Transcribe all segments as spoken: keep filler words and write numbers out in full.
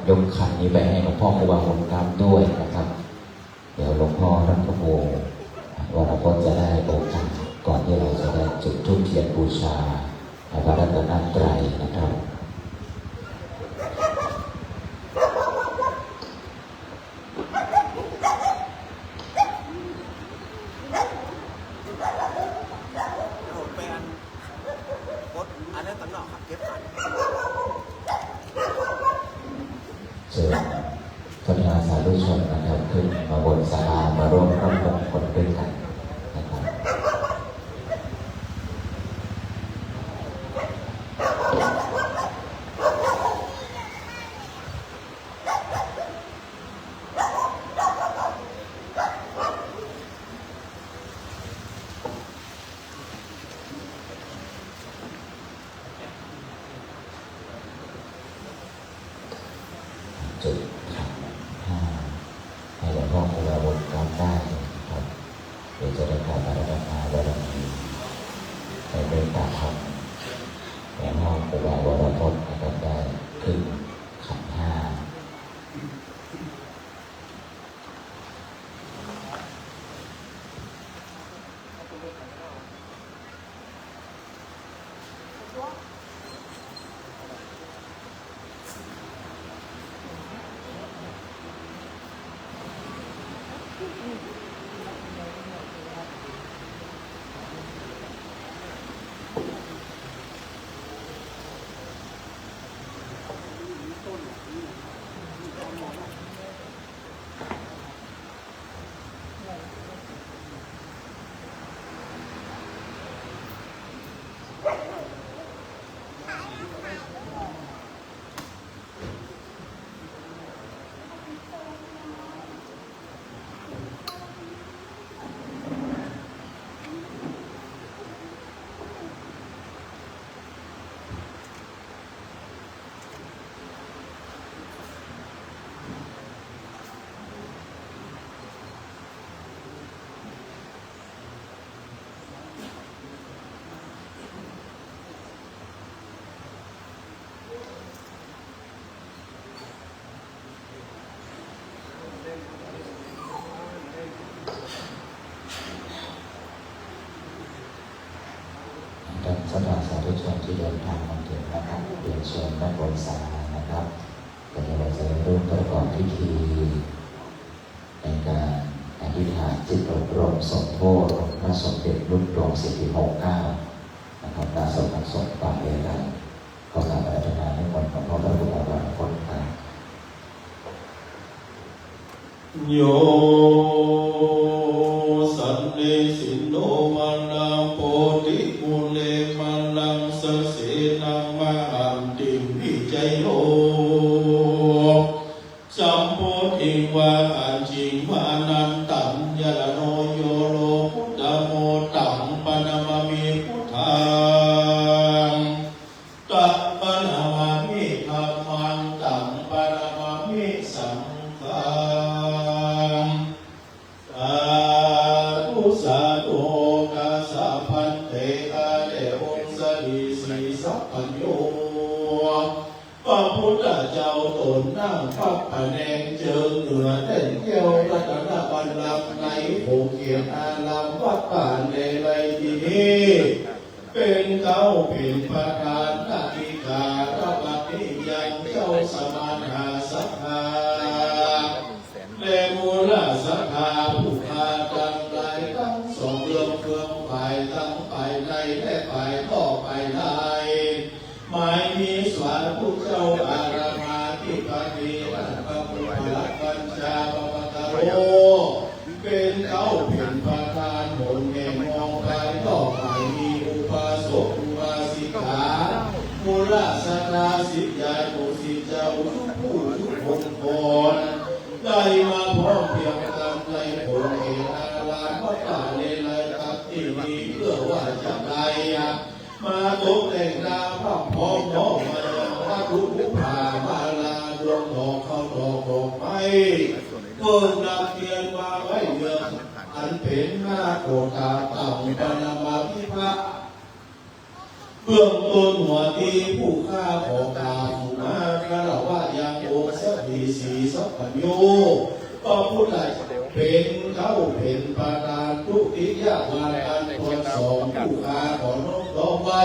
ยกขันนี้ไปให้หลวงพ่อครูบาบุญรับด้วยนะครับ เดี๋ยวหลวงพ่อรัตนพงศ์วรพจน์จะได้โอกาสก่อนที่เราจะได้จุดธูปเทียนบูชาพระรัตนตรัยนะครับ เชิญศรัทธาสาธุชนนะครับ ขึ้นมาบนศาลามาร่วมรับมงคลด้วยกันนะครับ จุดขันห้าให้หลวงพ่อครูบาบุญรับได้เลยนะครับ เดี๋ยวจะได้กราบอาราธนาบารมีในเมตตาธรรมหลวงพ่อครูบาวรพจน์นะครับ ได้ขึ้นขันห้า ท่านศรัทธาสาธุชนที่เดินทางมาถึงนะครับ เรียนเชิญด้านบนศาลานะครับ เดี๋ยวเราจะเริ่มประกอบพิธี ในการอธิษฐานจิตอบรมสมโภชน์องค์พระสมเด็จรุ่นดวงสิริหกเก้านะครับ ณ สำนักสงฆ์ป่าเลไล ขอกราบอาราธนานิมนต์หลวงพ่อพระครูบาวรพจน์ครับ Yo sannisinno mayaṃ bodhimūle māraṃ sasenaṃ mahantiṃ vijayo jambudīpavāsiṃ anantaṃ yāno yo buddhaṃ taṃ paṇamāmi buddhaṃ, taṃ paṇamāmi dhammaṃ, taṃ paṇamāmi saṅghaṃ. Sādhu, sādhu, okāsa bhante, ຂ້າແດ່ອົງສະດີສີສັບປັນໂຍ ພະພຸດທະເຈົ້າຕົນນັ່ງພະປະແນງເຈີງເໜືອແທ່ນແກ້ວລັດຕະນະບັນລັງໃນຂົງເຂດອາລາມວັດປ່າເລໄລທີ່ນີ້ ເປັນເຈົ້າເປັນປະທານອະທິການ ແລະ ບັດນີ້ຍັງເຈົ້າສະມະນະສັດທາ ແລະ ມູລະສັດທາຜູ້ຂ້າທັງຫຼາຍທັງສອງເລື່ອງເຄືອງຝ່າຍທັງພາຍໃນ ແລະ ພາຍນອກພາຍໃນ ໝາຍມີສາທຸເຈົ້າອາຣາມາທິປະຕິ ນາດພະມຸດຕະລັກບັນຊາພະວັດຕະໂລ ເປັນເຈົ້າເປັນປະທານໂຫນແຫ່ງຫ້ອງພາຍນອກ ໝາຍມີອຸບາສົກອຸບາສິກາ ມູລະສັດທາສິດຍານຸສິດເຈົ້າທຸກຜູ້ທຸກຄົນ ໄດ້ມາພ້ອມພຽງກັນໃນຂົງເຂດອາລາມວັດປ່າເລໄລກັບທີ່ນີ້ ເພື່ອວ່າຈະໄດ້ ມາຕົກແຕ່ງໜ້າພະພ້ອມນ້ອມມາຍັງວັດຖຸຜາມາລາ ດວງດອກເຂົ້າດອກດອກໄມ້ ເບິ່ງນຳທຽນມາໄວ້ເໜືອ ອັນເປັນໜ້າໂກດຕາຕັງ ປະນະມາມິພະ เบื้องต้นหัวที่ผู้ข้าขอกราบมาคารวะยังองค์สถิตศรีสัพพัญญู พระพุทธเจ้าเป็นเก้าเป็นประธาน ทุติยวันอันควรสอง ผู้ข้าขอนอบน้อมไหว้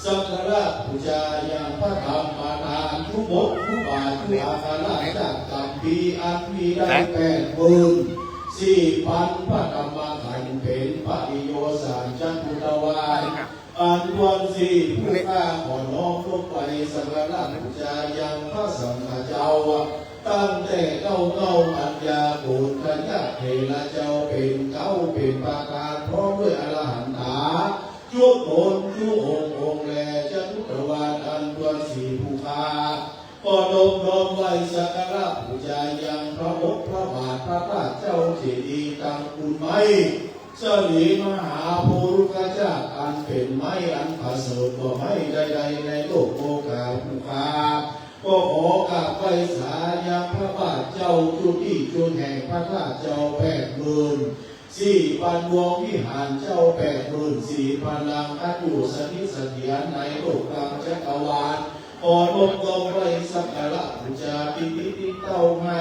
สักการะบูชายังพระธรรมประธาน ทุกบททุกบาททุกอักขระจากคัมภีร์อันมีได้แปดหมื่นสี่พันพระธรรมขันธ์ เป็นปริโยสารจตุตวาท อันควรสี่ ผู้ข้าขอน้อมยกไปสักการะบูชายังพระสังฆเจ้า ตั้งแต่เก้าเก้าอัญญาโกณฑัญญะเถระเจ้าเป็นเก้าเป็นประธาน พร้อมด้วยอรหันตา ทุกตนทุกองค์องค์แล จตุตวาทอันควรสี่ ผู้ข้าขอนอบน้อมไหว้สักการะบูชายังพระบทพระบาทพระธาตุเจ้าเจดีย์ตังคุณไม้ สลีมหาโพธิ์รุกขจาตุ อันเป็นไม้อันประเสริฐกว่าไม้ใดๆในโลก โอกาสผู้ข้าก็ขอกราบไหว้สายังพระบาทเจ้าจุติจุนแห่งพระธาตุเจ้าแปดหมื่นสี่พันดวง วิหารเจ้าแปดหมื่นสี่พันหลัง อันอยู่สถิตเสถียรในโลกกลางจักรวาล ขอนอบน้อมไหว้สักการะบูชาที่นิติเต้าให้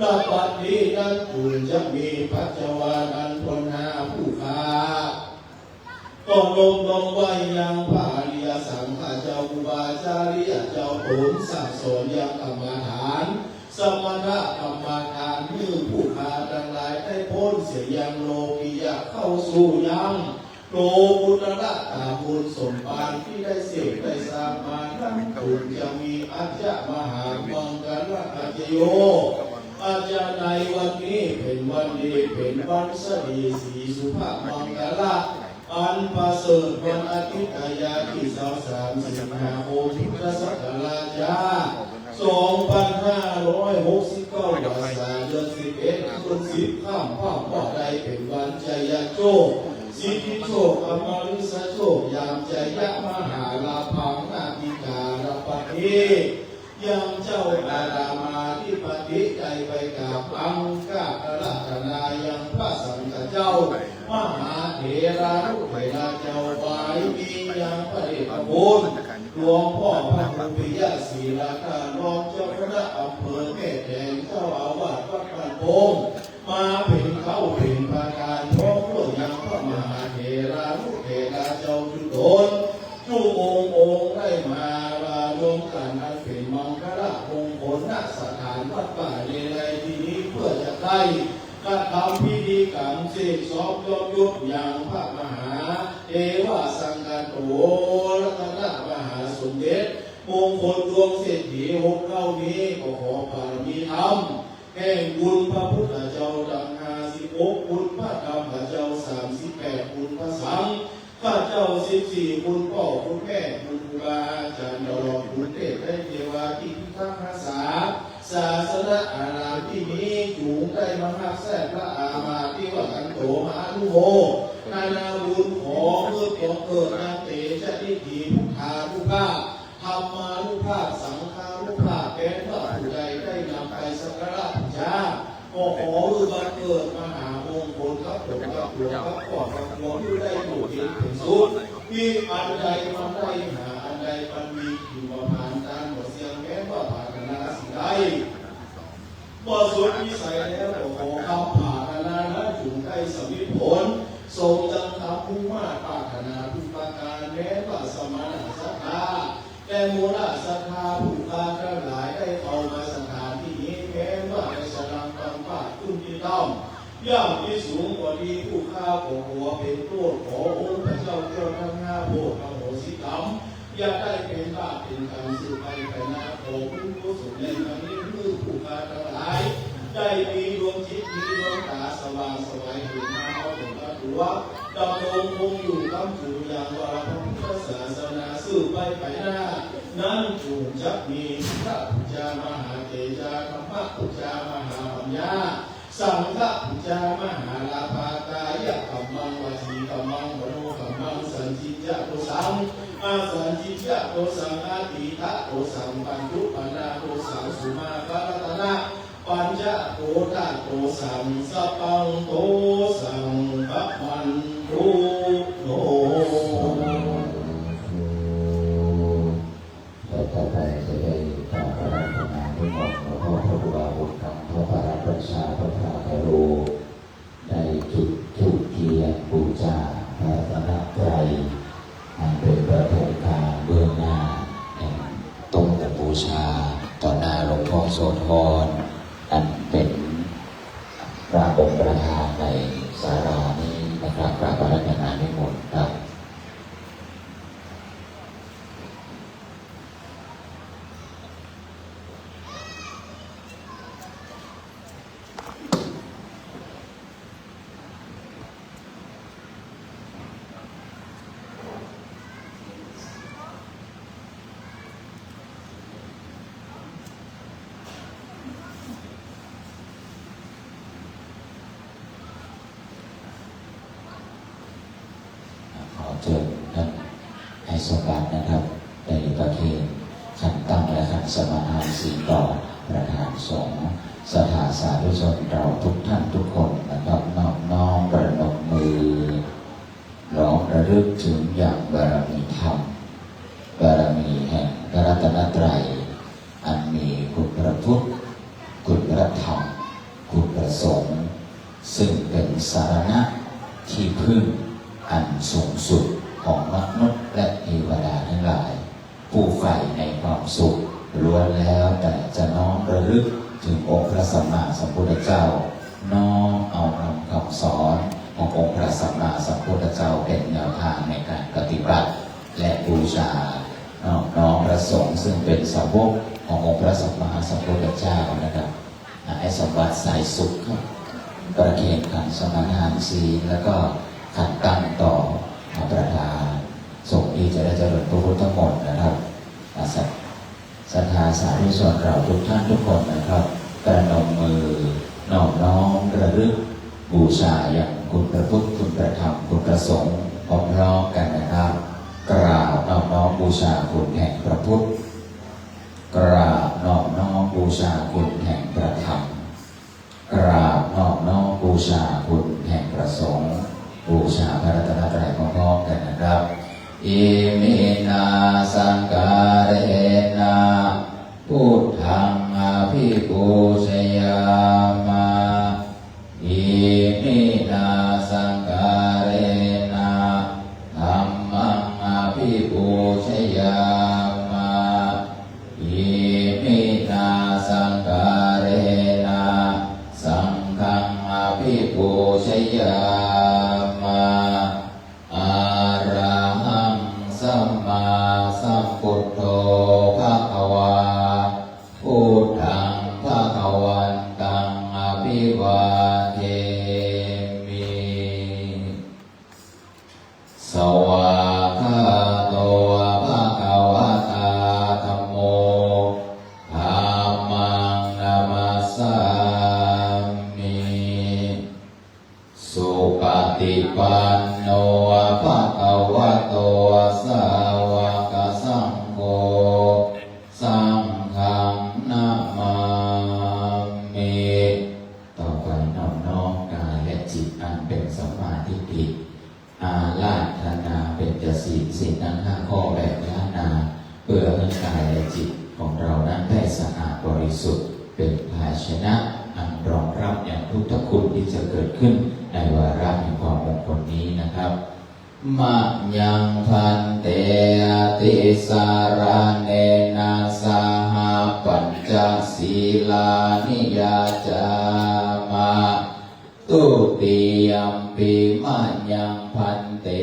ณ บัดนี้นั้นจุ่งจะมีปัจจวานันทนาผู้ข้า ก็นอบน้อมไหว้ยังพระอริยสังฆเจ้าครูบาอาจาริยเจ้าตนสั่งสอนยังกรรมฐาน สมถกรรมฐาน หื้อผู้ข้าทั้งหลายได้พ้นเสียยังโลกิยะ เข้าสู่ยัง โลกุตระตามบุญสมบัติที่ได้เสพได้สร้างมานั้น จุ่งจะมีอัจฉมหามังคละอัจฉโย อาจารย์ในวันนี้เป็นวันดี เป็นวันสดี สีสุภมังคละ อันประเสริฐ วันอาทิตย์ อาทิตย์ที่สามสิงหาคมพุทธศักราชจ้า สองพันห้าร้อยหกสิบเก้า ภาษาเดือนสิบเอ็ด เดือนสิบ ค่ำ ค่ำว่าได้เป็นวันชัยโชค สิทธิโชค อมฤตโชค ยามชัยมหาลาภัง นาวิกาลปฏิ ยังเจ้าอารามาธิปติได้ไปกราบอังคารัตนายังพระสังฆเจ้า มหาเถรานุเถราเจ้าฝ่ายมียังพระเดชพระคุณ หลวงพ่อพระครูปิยะศิลาคารองเจ้าคณะอำเภอแม่แตง เจ้าอาวาสวัดบ้านโป่ง มาเป็นเก้าเป็นประธาน พร้อมด้วยยังพระมหาเถรานุเถราเจ้าจุตน จุองค์องค์ได้มาลารวมกันอันเป็นมังคละมงคล ณ สถานวัดป่าเลไลที่นี้ เพื่อจะได้กระทำพิธีกรรมเสกสมยศยังพระมหาเทวสังฆโต รัตนมหาสมเด็จ มงคลดวงเศรษฐีหกเหล่านี้ ก็ขอบารมีธรรม แห่งบุญพระพุทธเจ้าทั้งห้าสิบหก คุณพระธรรมเจ้าสามสิบแปด คุณพระสังฆเจ้าสิบสี่ คุณพ่อคุณแม่ คุณครูบาอาจารย์ ตลอดคุณเทพเทวาที่พิทักษ์รักษา ศาสนอารามที่นี้ จุ่งได้มาฮักแซ่พระอามาติวกันโต มาอนุโมทนาบุญ ขอเมื่อของเกิดนางเตชะนิธิพุทธานุภาพ ธรรมานุภาพ สังฆานุภาพ แม้ว่าผู้ใดได้นำไปสักการะบูชา ก็ขอให้บังเกิดมหามงคลกับตนกับครอบครัวกับครอบครัว ผู้ได้อยู่เย็นเป็นสุข มีอันใดมันได้หาอันใดมันมีอยู่ประมาณการหมดเสียง แม้ว่าปรารถนาสิ่งใด เมื่อสุดวิสัยแล้ว ก็ขอคำปรารถนานั้นจุ่งได้สำเร็จผล สมดังคำมุ่งมาดปรารถนาทุกประการ แม้ว่าสมณะศรัทธา และมูลศรัทธาผู้ข้าทั้งหลายได้เข้ามาสถานที่นี้ แม้ว่าในสถานตังปาตุนที่ต้อง ย่อมที่สูงกว่านี้ ผู้ข้าขอขอเป็นโทษ ขอองค์พระเจ้าเจ้าทั้งห้าโปรดอโหสิกรรม อย่าได้เป็นบาปเป็นกรรมสืบไปภายหน้า ขอบุญกุศลในครั้งนี้ เพื่อผู้ข้าทั้งหลาย ได้มีดวงจิตมีดวงตาสว่างไสวเห็นธรรมเอาตัวดำรงคงอยู่ค้ำจุนยังวรพระพุทธศาสนาสืบไปภายหน้า นั้นจุ่งจะมีพุทธบูชามหาเตจา ธรรมบูชามหาปัญญา สังฆบูชามหาลาภา กายกรรมัง วจีกรรมัง มโนกรรมัง สัญญิญญะโดสัง อสัญญิญญะโดสัง อาทิฏฐะโดสัง ปัจจุปปนนาโดสัง สุมาคารัตนะ ปัญจโกฏะโดสัง สัพพังโดสัง ขมันตุโน บูชาต่อหน้าหลวงพ่อโสธร อันเป็นพระองค์ประธานในศาลานี้นะครับ กราบอาราธนานิมนต์ครับ ขอเชิญท่านไอสมบัตินะครับ ได้ประเคนขันตังและขันสมาทานศีลต่อประธานสงฆ์ ศรัทธาสาธุชนเราทุกท่านทุกคนนะครับ นอบน้อมประนมมือ น้อมระลึกถึงยังบารมีธรรม บารมีแห่งพระรัตนตรัย อันมีคุณพระพุทธ คุณพระธรรม คุณพระสงฆ์ ซึ่งเป็นสรณะที่พึ่งอันสูงสุดของมนุษย์และเทวดาทั้งหลาย ผู้ใฝ่ในความสุขล้วนแล้วแต่จะน้อมระลึกถึงองค์พระสัมมาสัมพุทธเจ้า น้อมเอาคำสอนขององค์พระสัมมาสัมพุทธเจ้าเป็นแนวทางในการปฏิบัติ และบูชา นอบน้อมพระสงฆ์ซึ่งเป็นสาวกขององค์พระสัมมาสัมพุทธเจ้านะครับ ให้สมบัติสายสุขครับ ประเคนขันสมาทานศีล แล้วก็ขันตั้งต่อพระประธาน สงฆ์ที่จะได้เจริญพระพุทธมนต์นะครับ ศรัทธาสาธุชนเราทุกท่านทุกคนนะครับ ประนมมือ นอบน้อมระลึกบูชายังคุณพระพุทธ คุณพระธรรม คุณพระสงฆ์พร้อมๆกันนะครับ กราบนอบน้อมบูชาคุณแห่งพระพุทธ กราบนอบน้อมบูชาคุณแห่งพระธรรม กราบนอบน้อมบูชาคุณแห่งพระสงฆ์ บูชาพระรัตนตรัยพร้อมๆกันนะครับ Iminā sakkārena buddhaṃ abhipūjayāma. Iminā sakkārena dhammaṃ abhipūjayāma. Iminā sakkārena saṅghaṃ abhipūjayāma. Arahaṃ sammāsambuddho bhagavā, buddhaṃ bhagavantaṃ abhivādemi. Svākkhāto bhagavatā dhammo, dhammaṃ namassāmi. Supaṭipanno bhagavato sāvakasaṅgho, saṅghaṃ namāmi. ต่อไปนอบน้อมกายและจิตอันเป็นสัมมาทิฏฐิ อาราธนาเบญจศีล ศีลทั้งห้าข้อแบบล้านนา เพื่อให้กายและจิตของเรานั้นได้สะอาดบริสุทธิ์ เป็นภาชนะอันรองรับแห่งพุทธคุณที่จะเกิดขึ้นในวาระแห่งความมงคลนี้นะครับ Mayaṃ bhante tisaraṇena saha pañca sīlāni yācāma. Dutiyampi mayaṃ bhante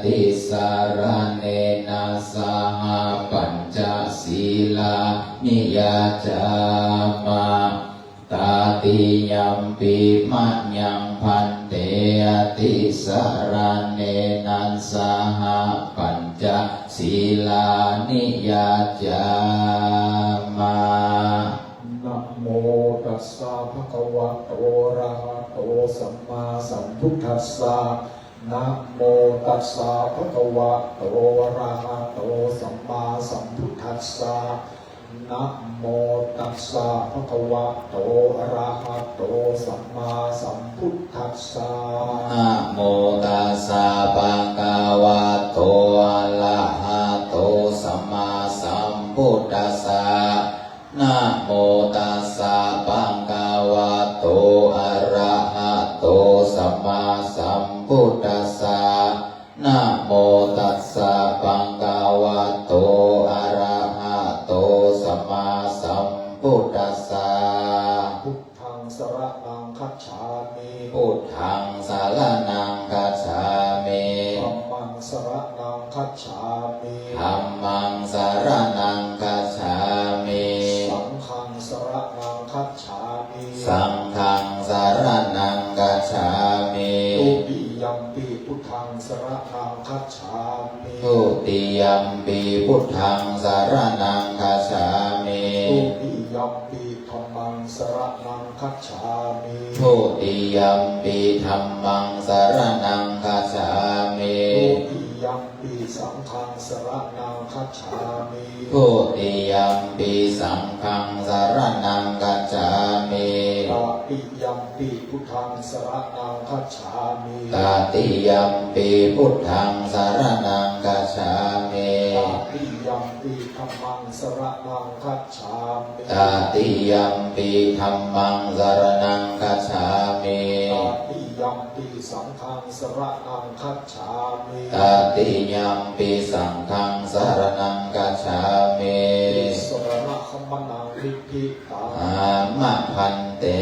tisaraṇena saha pañca sīlāni yācāma. Tatiyampi mayaṃ bhante tisaraṇena saha pañca sīlāni yācāma. Namo tassa bhagavato arahato sammāsambuddhassa. Namo tassa bhagavato arahato sammāsambuddhassa. Namo tassa bhagavato arahato sammāsambuddhassa. Namo tassa bhagavato arahato sammāsambuddhassa. Namo tassa bhagavato arahato sammāsambuddhassa. Namo tassa bhagavato arahato sammāsambuddhassa. Buddhaṃ saraṇaṃ gacchāmi. Buddhaṃ saraṇaṃ gacchāmi. Dhammaṃ saraṇaṃ gacchāmi. Dhammaṃ saraṇaṃ gacchāmi. Saṅghaṃ saraṇaṃ gacchāmi. Saṅghaṃ saraṇaṃ gacchāmi. Dutiyampi buddhaṃ saraṇaṃ gacchāmi. Dutiyampi buddhaṃ saraṇaṃ gacchāmi. Dutiyampi dhammaṃ saraṇaṃ gacchāmi. Dutiyampi dhammaṃ saraṇaṃ gacchāmi. Dutiyampi saṅghaṃ saraṇaṃ gacchāmi. Dutiyampi saṅghaṃ saraṇaṃ gacchāmi. Tatiyampi buddhaṃ saraṇaṃ gacchāmi. Tatiyampi buddhaṃ saraṇaṃ gacchāmi. Tatiyampi dhammaṃ saraṇaṃ gacchāmi. Tatiyampi dhammaṃ saraṇaṃ gacchāmi. Tatiyampi saṅghaṃ saraṇaṃ gacchāmi. Tatiyampi saṅghaṃ saraṇaṃ gacchāmi. Tisaraṇagamanaṃ niṭṭhitaṃ. Āma bhante.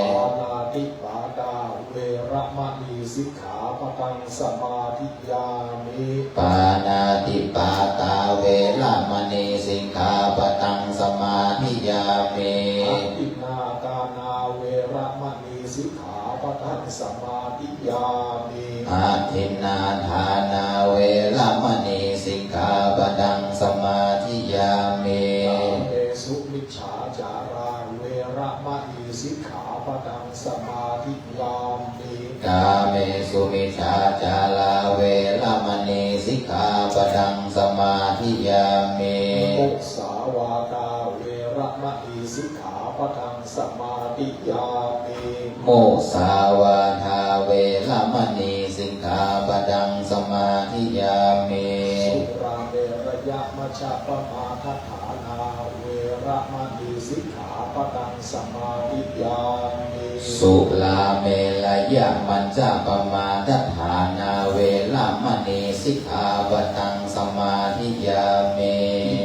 Pāṇātipātā veramaṇī sikkhāpadaṃ samādiyāmi. Pāṇātipātā veramaṇī sikkhāpadaṃ samādiyāmi. Adinnādānā veramaṇī sikkhāpadaṃ samādiyāmi. Adinnādānā veramaṇī sikkhāpadaṃ samādiyāmi. Kāmesu micchācārā veramaṇī sikkhāpadaṃ samādiyāmi. Kāmesu micchācārā veramaṇī sikkhāpadaṃ samādiyāmi. Musāvādā veramaṇī sikkhāpadaṃ samādiyāmi. Musāvādā veramaṇī sikkhāpadaṃ samādiyāmi. Surāmerayamajjapamādaṭṭhānā veramaṇī sikkhāpadaṃ samādiyāmi. Surāmerayamajjapamādaṭṭhānā veramaṇī sikkhāpadaṃ samādiyāmi.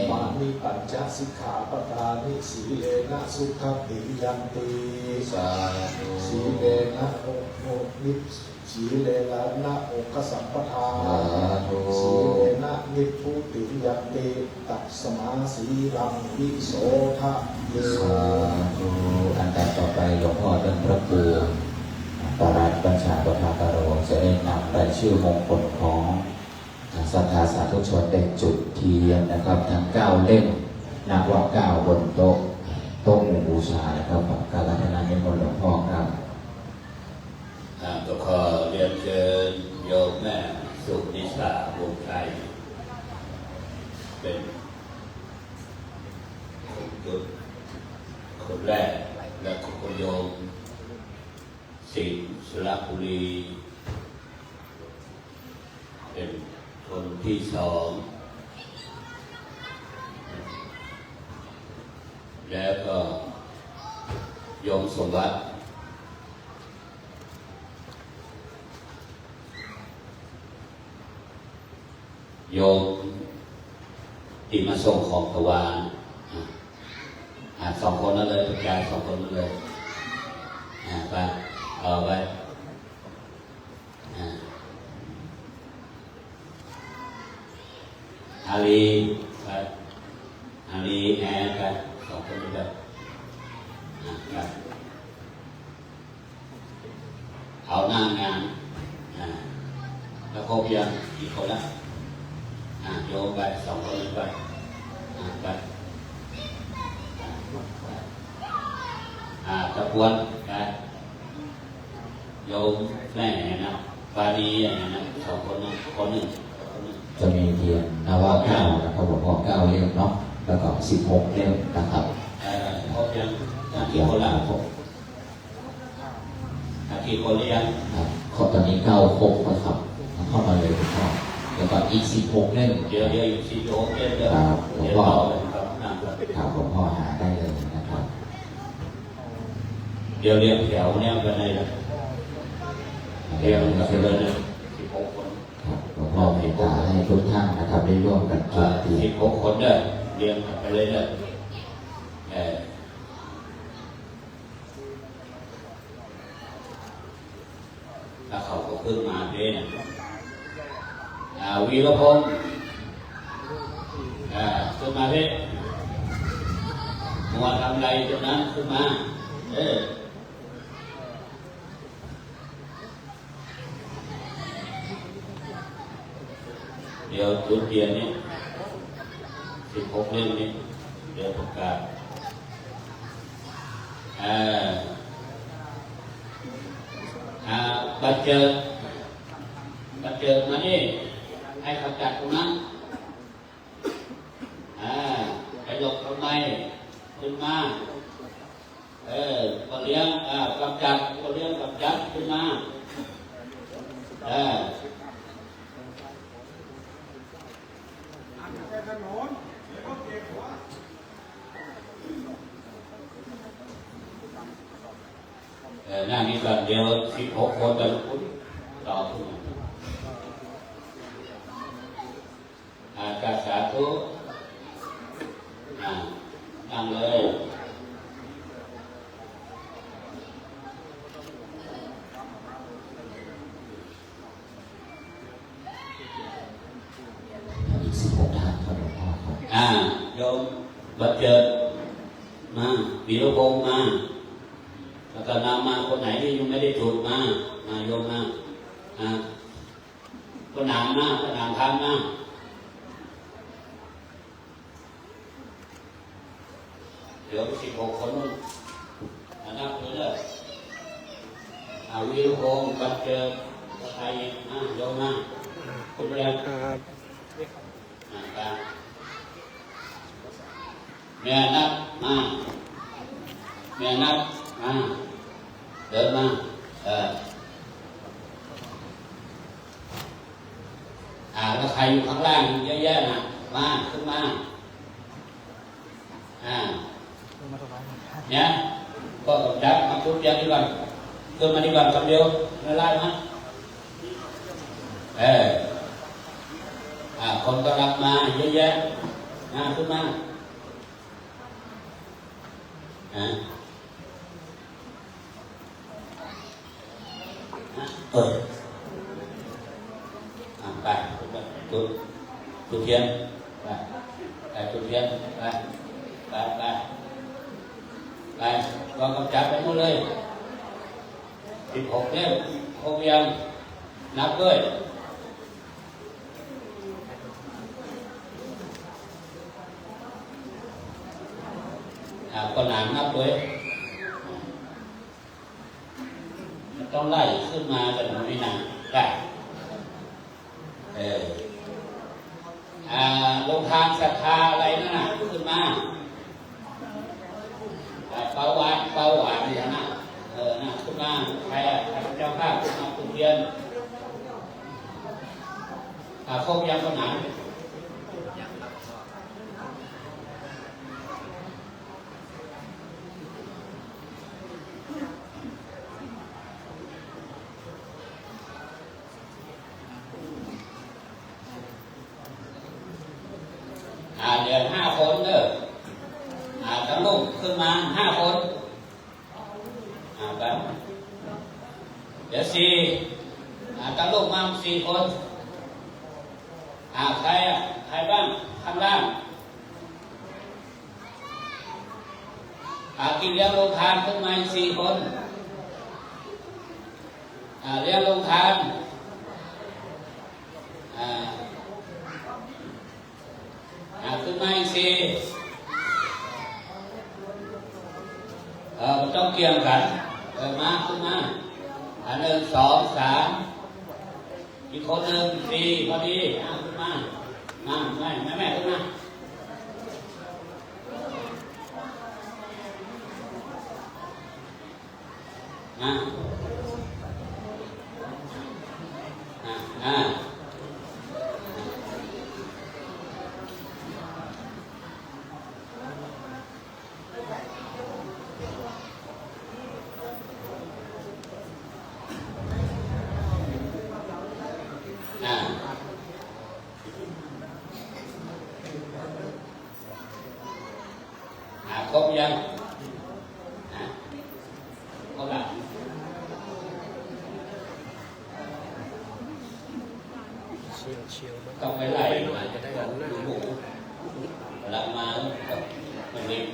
Imāni pañca sikkhāpadāni. Sīlena sugatiṃ yanti. Sādhu. Sīlena bhogo nib- Sīlena bhogasampadā. Sādhu. Sīlena nibbutiṃ yanti. Tasmā sīlaṃ visodhaye. Sādhu. อันดับต่อไปหลวงพ่อเรื่องพระครูปรัตน์ บัญชาปทากโร จะได้นำรายชื่อมงคลของศรัทธาสาธุชนได้จุดเทียนนะครับ ทั้งเก้าเล่ม นับว่าเก้าบนโต๊ะ โต๊ะหมู่บูชานะครับ กราบอาราธนานิมนต์หลวงพ่อครับ อ่า ก็ขอเรียนเชิญโยมแม่สุนิสาวงศ์ชัย เป็นคนจุดคนแรก และคุณโยมสิงห์สระบุรี เป็นคนที่สอง แล้วก็โยมสมบัติ โยมที่มาส่งของถวาย อ่ะ อ่ะ สองคนนั้นเลย ประจายสองคนนั้นเลย อ่ะ ไป เอาไป อ่ะ อาลี ไป อาลี แอน ไป สองคนนี้ไป อ่ะ ไป เอาหน้างาน อ่า แล้วครบยัง กี่คนละ อ่า โยมไป สองคนไป อ่า ไป อ่า ตะกวน ไป โยมแม่นะ ปานีนะ สองคนนะ คนหนึ่ง คนหนึ่ง จะมีเทียนนวเก้านะครับ หลวงพ่อเก้าเล่มเนาะ แล้วก็สิบหกเล่มนะครับ เอ่อ ครบยัง อ่า กี่คนละ ครับผม อ่ะ กี่คนหรือยัง ครับ ครบ ตอนนี้เก้าครบแล้วครับ เข้ามาเลยหลวงพ่อ แล้วก็อีกสิบหกเล่ม เดี๋ยว เดี๋ยว อีกสิบหกเล่ม ครับ หลวงพ่อ เดี๋ยวต่อเลยครับ นั่งก่อน ครับ หลวงพ่อหาได้เลยนะครับ เดี๋ยวเรียงแถวเนี่ยไปเลยนะ เรียงกันไปเลยนะ สิบหกคน ครับ หลวงพ่อเมตตาให้ทุกท่านนะครับ ได้ร่วมกันจุดเทียน สิบหกคนเด้อ เรียงกันไปเลยเด้อ เออ ถ้าเขาก็ขึ้นมาเด้นะ อ่า วีรพงษ์ อ่า ขึ้นมาเด้ มัวทำอะไรตรงนั้น ขึ้นมา เออ เดี๋ยวจุดเทียนเนี่ย สิบหกเล่มเนี่ย เดี๋ยวประกาศ อ่า อ่า บัตรเจิด บัตรเจิดมานี่ ให้เขาจัดตรงนั้น อ่า ไปหลบทำไม ขึ้นมา เออ พ่อเลี้ยง อ่า กำจัด พ่อเลี้ยงกำจัด ขึ้นมา เออ เออ นั่งนี่ก่อน เดี๋ยวสิบหกคนจะลุกขึ้นต่อขึ้นมา อ่า จ้า สาธุ อ่า นั่งเลย อีกสิบหกท่านครับหลวงพ่อครับ อ่า โยมบัตรเจิด มา วีรพงษ์มา แล้วก็นำมา คนไหนที่ยังไม่ได้จุดมา มา โยมมา อ่า ป้าหนามมา ป้าหนามทานมา เดี๋ยวสิบหกคนนู่น อ่ะ นับดูเด้อ อ่ะ วีรพงษ์ บัตรเจิด ใครอีก อ่ะ โยมมา คุณแรง ครับ อ่ะ ไป แม่นัดมา แม่นัดมา เดินมา เออ อ่า แล้วใครอยู่ข้างล่างเยอะแยะนะ มา ขึ้นมา อ่า เนี่ย ก็จับมาปุ๊บ เรียกที่ก่อน ขึ้นมาที่ก่อนคำเดียว ไม่ไล่นะ เออ อ่า คนก็รับมาเยอะแยะ มา ขึ้นมา อ่า เออ อ่ะ ไป จุด จุดเทียน ไป ไป จุดเทียน ไป ไป ไป ไป วางกำจัดไปหมดเลย สิบหกเล่ม ครบยัง นับด้วย อ่า ก็นานนับด้วย มันต้องไล่ขึ้นมา แต่มันไม่นาน ได้ เออ อ่า โรงทานศรัทธาอะไรนั่นน่ะ ขึ้นมา อ่า เบาหวาน เบาหวานเนี่ยนะ เออ น่ะ ขึ้นมา ใครอ่ะ ใครเป็นเจ้าภาพ ขึ้นมาจุดเทียน อ่า ครบยัง คนไหน อ่า เหลือห้าคนเด้อ อ่า ตาลุกขึ้นมาห้าคน อ่า ไป เหลือสี่ อ่า ตาลุกมาสี่คน อ่า ใครอ่ะ ใครบ้าง ข้างล่าง อ่า กินเลี้ยงโรงทานขึ้นมาอีกสี่คน อ่า เลี้ยงโรงทาน อ่า อ่า ขึ้นมาอีกสี่ เออ มันต้องเกี่ยงกัน เออ มา ขึ้นมา อ่า หนึ่ง สอง สาม อีกคนหนึ่ง สี่ พอดี อ่า ขึ้นมา มา แม่ แม่ แม่ ขึ้นมา อ่า อ่า อ่า อ่า ครบยัง ฮะ ครบละ เชียวเชียวมาก ต้องไปไล่มา จะได้หันหน้า หมู ละมากับมันเล็ก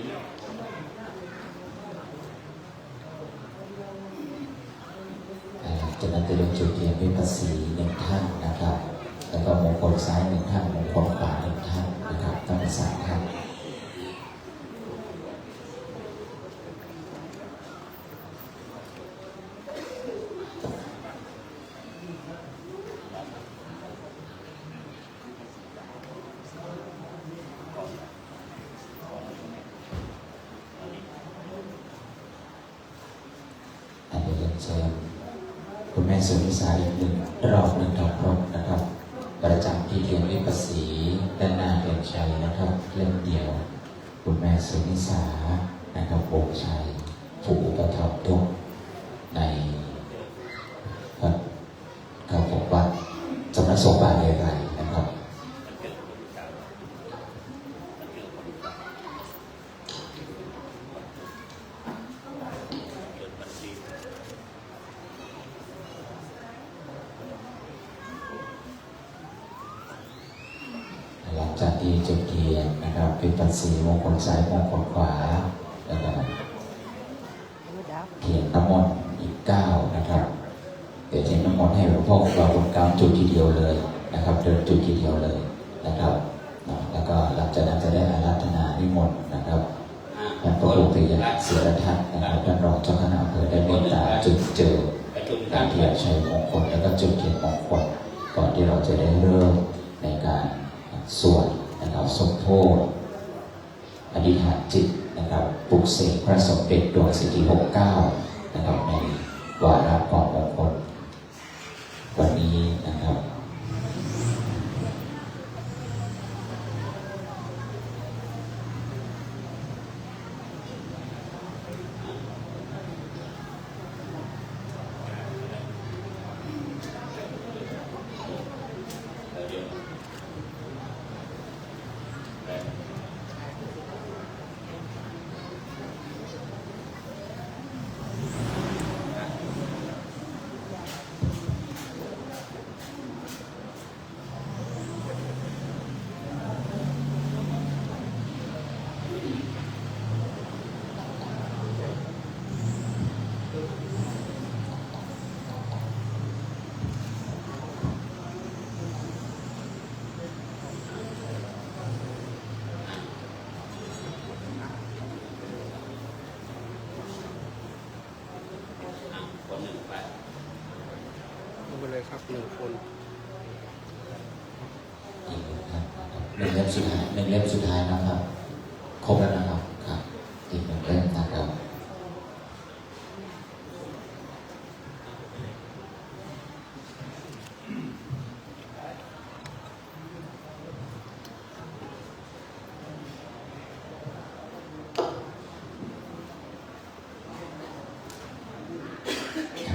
อ่า จากนั้นจะเรียนจุดเทียนวิปัสสีหนึ่งท่านนะครับ แล้วก็มงคลซ้ายหนึ่งท่าน มงคลขวาหนึ่งท่านนะครับ ทั้งหมดสามท่าน อันนี้เรียนเชิญคุณแม่สุนิสาอีกหนึ่งรอบหนึ่งดอกรบนะครับ ประจำที่เทียนวิปัสสีด้านหน้าเทียนชัยนะครับ เล่มเดียว คุณแม่สุนิสานะครับ วงศ์ชัย ผู้อุปถัมภ์ทุกข์ในพระ ครับผม วัดสำนักสงฆ์ป่าเรไรนะครับ หลังจากที่จุดเทียนนะครับ วิปัสสีมงคลซ้ายมงคลขวา แล้วก็ เทียนน้ำมนต์อีกเก้านะครับ เดี๋ยวเทียนน้ำมนต์ให้หลวงพ่อครูบาบุญกล้ามจุดทีเดียวเลยนะครับ เดินจุดทีเดียวเลยนะครับ เนาะ แล้วก็หลังจากนั้นจะได้อาราธนานิมนต์นะครับ ท่านพระครูปิยะเสรีทัศน์นะครับ ท่านรองเจ้าคณะอำเภอได้เมตตาจุดเจิมการเทียนชัยมงคล แล้วก็จุดเทียนมงคล ก่อนที่เราจะได้เริ่มในการสวดนะครับ สมโภช อธิษฐานจิตนะครับ ปลุกเสกพระสมเด็จดวงเศรษฐีหกเก้านะครับ ในวาระความมงคลวันนี้นะครับ คนหนึ่งไป ไม่เป็นไรครับ หนึ่งคน อีกหนึ่งท่านนะครับ หนึ่งเล่มสุดท้าย หนึ่งเล่มสุดท้ายนะครับ ครบแล้วนะครับ ครับ อีกหนึ่งเล่มนะครับ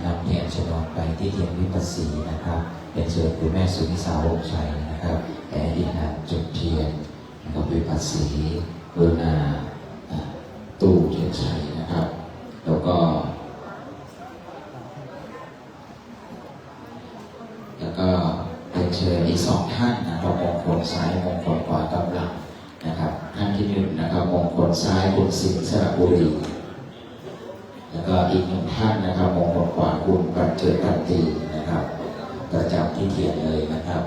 นำเทียนชนวนไปที่เทียนวิปัสสีนะครับ เป็นส่วนคุณแม่สุนิสาวงศ์ชัยนะครับ และอธิษฐานจุดเทียนนะครับ วิปัสสี กรุณา อ่า ตู้เทียนชัยนะครับ แล้วก็ แล้วก็เรียนเชิญอีกสองท่านนะครับ มงคลซ้ายมงคลขวากำลังนะครับ ท่านที่หนึ่งนะครับ มงคลซ้ายคุณสิงห์สระบุรี แล้วก็อีกหนึ่งท่านนะครับ มงคลขวาคุณประเจิดตันตีนะครับ ประจำที่เทียนเลยนะครับ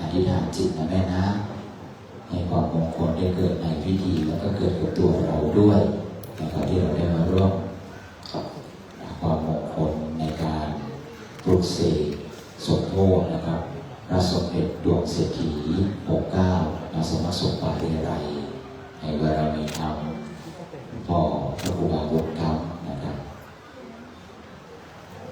อธิษฐานจิตนะแม่นะ ให้ความมงคลได้เกิดในพิธี แล้วก็เกิดกับตัวเราด้วยนะครับ ที่เราได้มาร่วมความมงคลในการปลุกเสกสมโภชนะครับ พระสมเด็จดวงเศรษฐีหกเก้า ณ สำนักสงฆ์ป่าเรไร ให้บารมีธรรมพ่อพระครูบาบุญกล้ามนะครับ ครั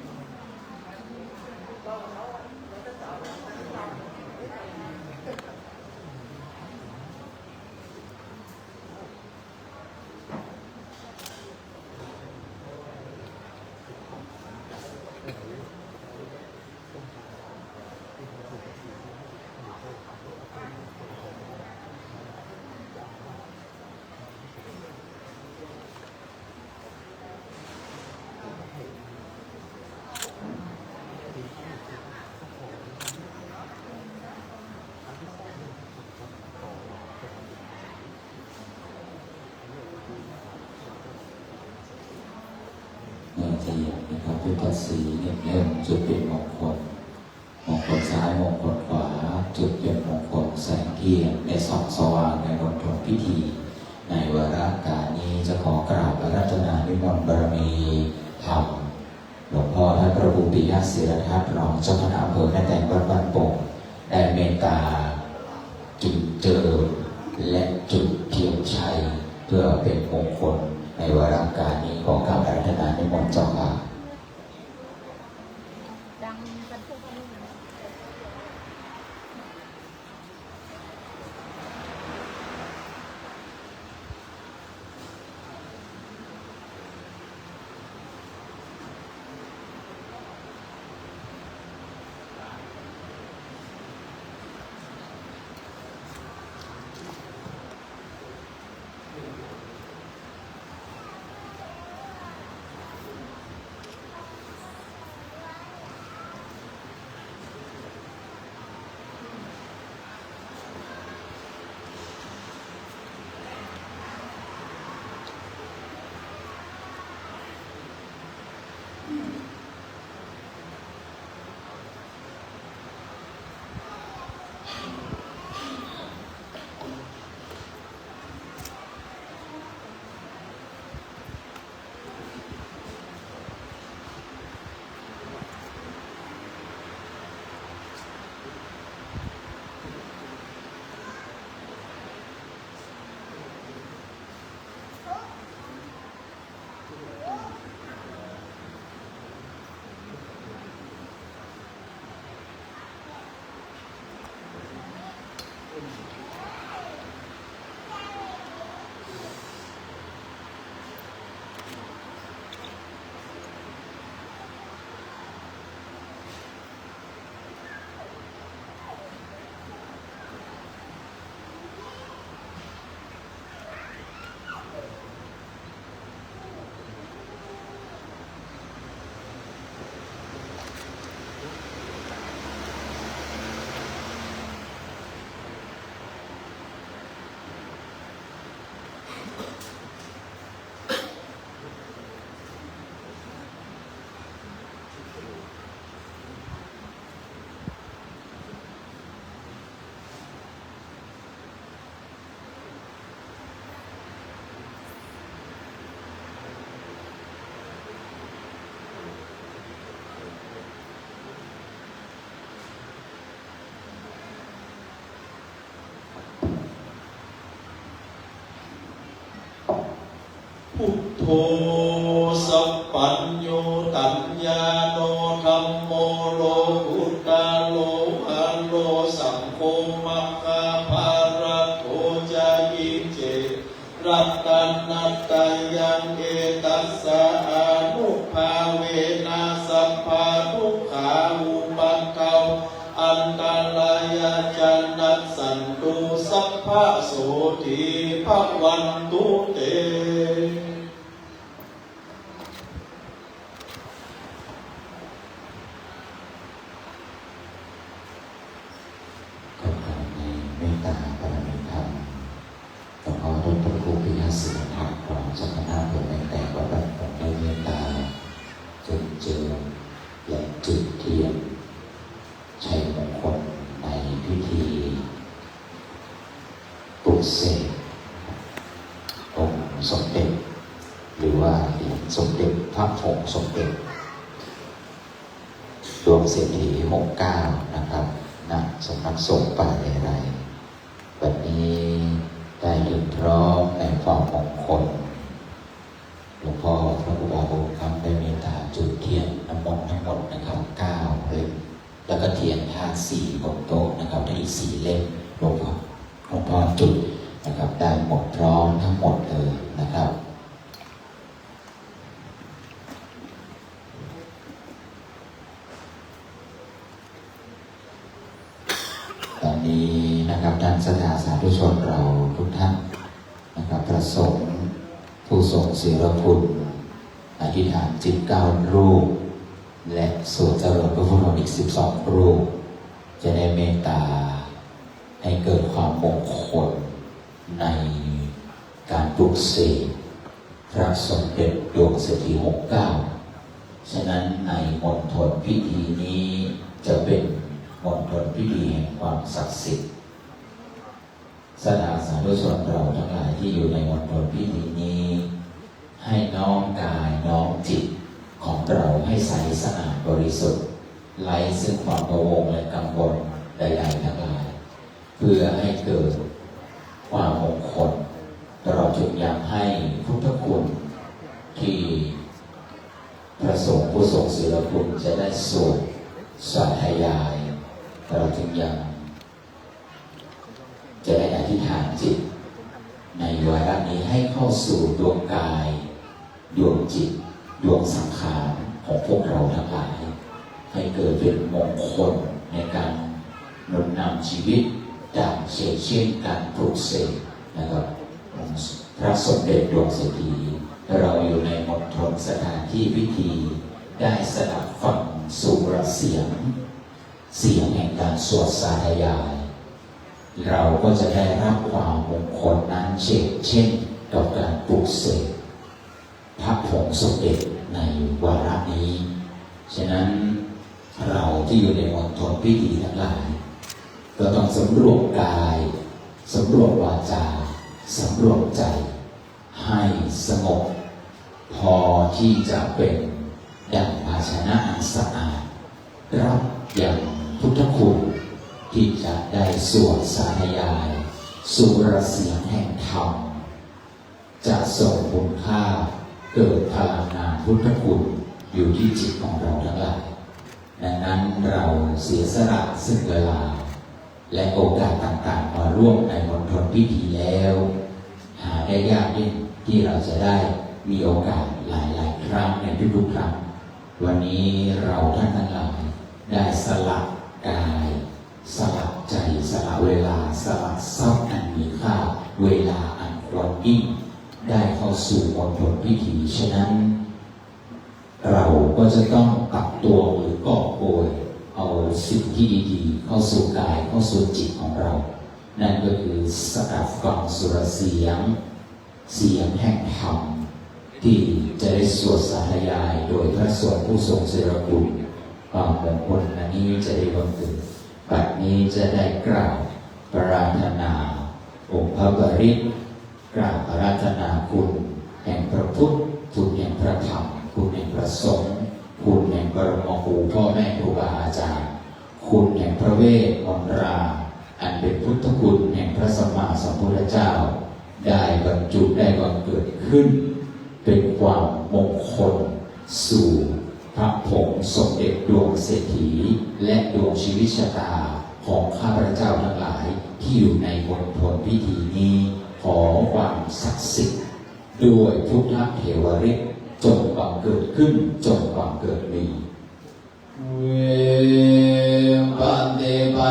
บ เมื่อเทียนนะครับ พุทธสีหนึ่งเล่ม จุดเป็นมงคล มงคลซ้าย มงคลขวา จุดเป็นมงคล แสงเทียนได้ส่องสว่างในมณฑลพิธี ในวาระการนี้จะขอกราบอาราธนานิมนต์บารมีธรรม หลวงพ่อท่านพระครูปิยะศิรทัศน์ รองเจ้าคณะอำเภอแม่แตงวัดบ้านโป่ง ได้เมตตาจุดเจิมและจุดเทียนชัย เพื่อเป็นมงคลในวาระการนี้ ขอกราบอาราธนานิมนต์เจ้าค่ะ Buddho sabbaññutañāṇo, dhammo lokuttaro varo, saṅgho mahābhārato ca icce ratanattayaṃ. Etassa ānubhāvena sabbadukkhā upaddavā antarāyā ca nassantu, sabbasotthī bhavantu te. ขอบคุณในเมตตาบารมีธรรม หลวงพ่อท่านพระครูปิยะศิลทัศน์ รองเจ้าคณะอำเภอแม่แตงวัดบ้านโป่ง ได้เมตตาจุดเจิมและจุดเทียนชัยมงคลในพิธีปลุกเสกองค์สมเด็จ หรือว่าเหรียญสมเด็จพระผงสมเด็จ ดวงเศรษฐี หกเก้า นะครับ ณ สำนักสงฆ์ป่าเลไล วันนี้ได้ถึงพร้อมในความมงคล หลวงพ่อพระครูบาบุญคำได้เมตตาจุดเทียนน้ำมนต์ทั้งหมดนะครับ เก้า เล่ม แล้วก็เทียนธาตุสี่บนโต๊ะนะครับ ได้อีกสี่เล่ม หลวงพ่อ หลวงพ่อจุดนะครับ ได้หมดพร้อมทั้งหมดเลยนะครับ ตอนนี้นะครับ ท่านศรัทธาสาธุชนเราทุกท่านนะครับ พระสงฆ์ผู้ทรงศีลคุณ อธิษฐานจิตเก้ารูป และสวดเจริญพระพุทธมนต์อีกสิบสองรูป จะได้เมตตาให้เกิดความมงคลในการปลุกเสกพระสมเด็จดวงเศรษฐี หกเก้า ฉะนั้นในมณฑลพิธีนี้จะเป็นมณฑลพิธีแห่งความศักดิ์สิทธิ์ ศรัทธาสาธุชนเราทั้งหลายที่อยู่ในมณฑลพิธีนี้ ให้น้อมกายน้อมจิตของเราให้ใสสะอาดบริสุทธิ์ ไร้ซึ่งความพะวงและกังวลใดๆทั้งหลาย เพื่อให้เกิดความมงคล เราจึงยังให้พุทธคุณที่พระสงฆ์ผู้ทรงศีลคุณจะได้สวดสาธยาย เราจึงยังจะได้อธิษฐานจิต ในวาระนี้ให้เข้าสู่ดวงกาย ดวงจิต ดวงสังขารของพวกเราทั้งหลาย ให้เกิดเป็นมงคลในการหนุนนำชีวิต ดังเช่นการปลุกเสกนะครับ องค์พระสมเด็จดวงเศรษฐี เราอยู่ในมณฑลสถานที่พิธี ได้สดับฟังสุรเสียง เสียงแห่งการสวดสาธยาย เราก็จะได้รับความมงคลนั้นเช่นเช่นกับการปลุกเสกพระผงสมเด็จในวาระนี้ ฉะนั้นเราที่อยู่ในมณฑลพิธีทั้งหลาย ก็ต้องสำรวมกาย สำรวมวาจา สำรวมใจ ให้สงบ พอที่จะเป็นดั่งภาชนะอันสะอาด รับยังพุทธคุณ ที่จะได้สวดสาธยาย สุรเสียงแห่งธรรม จะส่งคุณค่า เกิดพลังงานพุทธคุณอยู่ที่จิตของเราทั้งหลาย ดังนั้นเราเสียสละซึ่งเวลา และโอกาสต่างๆมาร่วมในมณฑลพิธีแล้ว หาได้ยากยิ่งที่เราจะได้มีโอกาสหลายๆครั้งในทุกๆครั้ง วันนี้เราท่านทั้งหลายได้สละกาย สละใจ สละเวลา สละทรัพย์อันมีค่า เวลาอันควรยิ่ง ได้เข้าสู่มณฑลพิธี ฉะนั้น เราก็จะต้องตักตวงหรือกอบโกยเอาสิ่งที่ดีๆเข้าสู่กาย เข้าสู่จิตของเรา นั่นก็คือสดับฟังสุรเสียง เสียงแห่งธรรม ที่จะได้สวดสาธยายโดยพระสงฆ์ผู้ทรงศิลคุณ ความมงคลอันนี้จะได้บังเกิด บัดนี้จะได้กราบปรารถนาองค์พระปริตร กราบอาราธนาคุณแห่งพระพุทธ คุณแห่งพระธรรม คุณแห่งพระสงฆ์ คุณแห่งปรมาครูพ่อแม่ครูบาอาจารย์ คุณแห่งพระเวทมนตรา อันเป็นพุทธคุณแห่งพระสัมมาสัมพุทธเจ้า ได้บรรจุได้บังเกิดขึ้น เป็นความมงคลสู่พระผงสมเด็จดวงเศรษฐี และดวงชีวิตชะตาของข้าพเจ้าทั้งหลายที่อยู่ในมณฑลพิธีนี้ ขอความศักดิ์สิทธิ์ด้วยพุทธเทวฤทธิ์จงบังเกิดขึ้น จงบังเกิดมี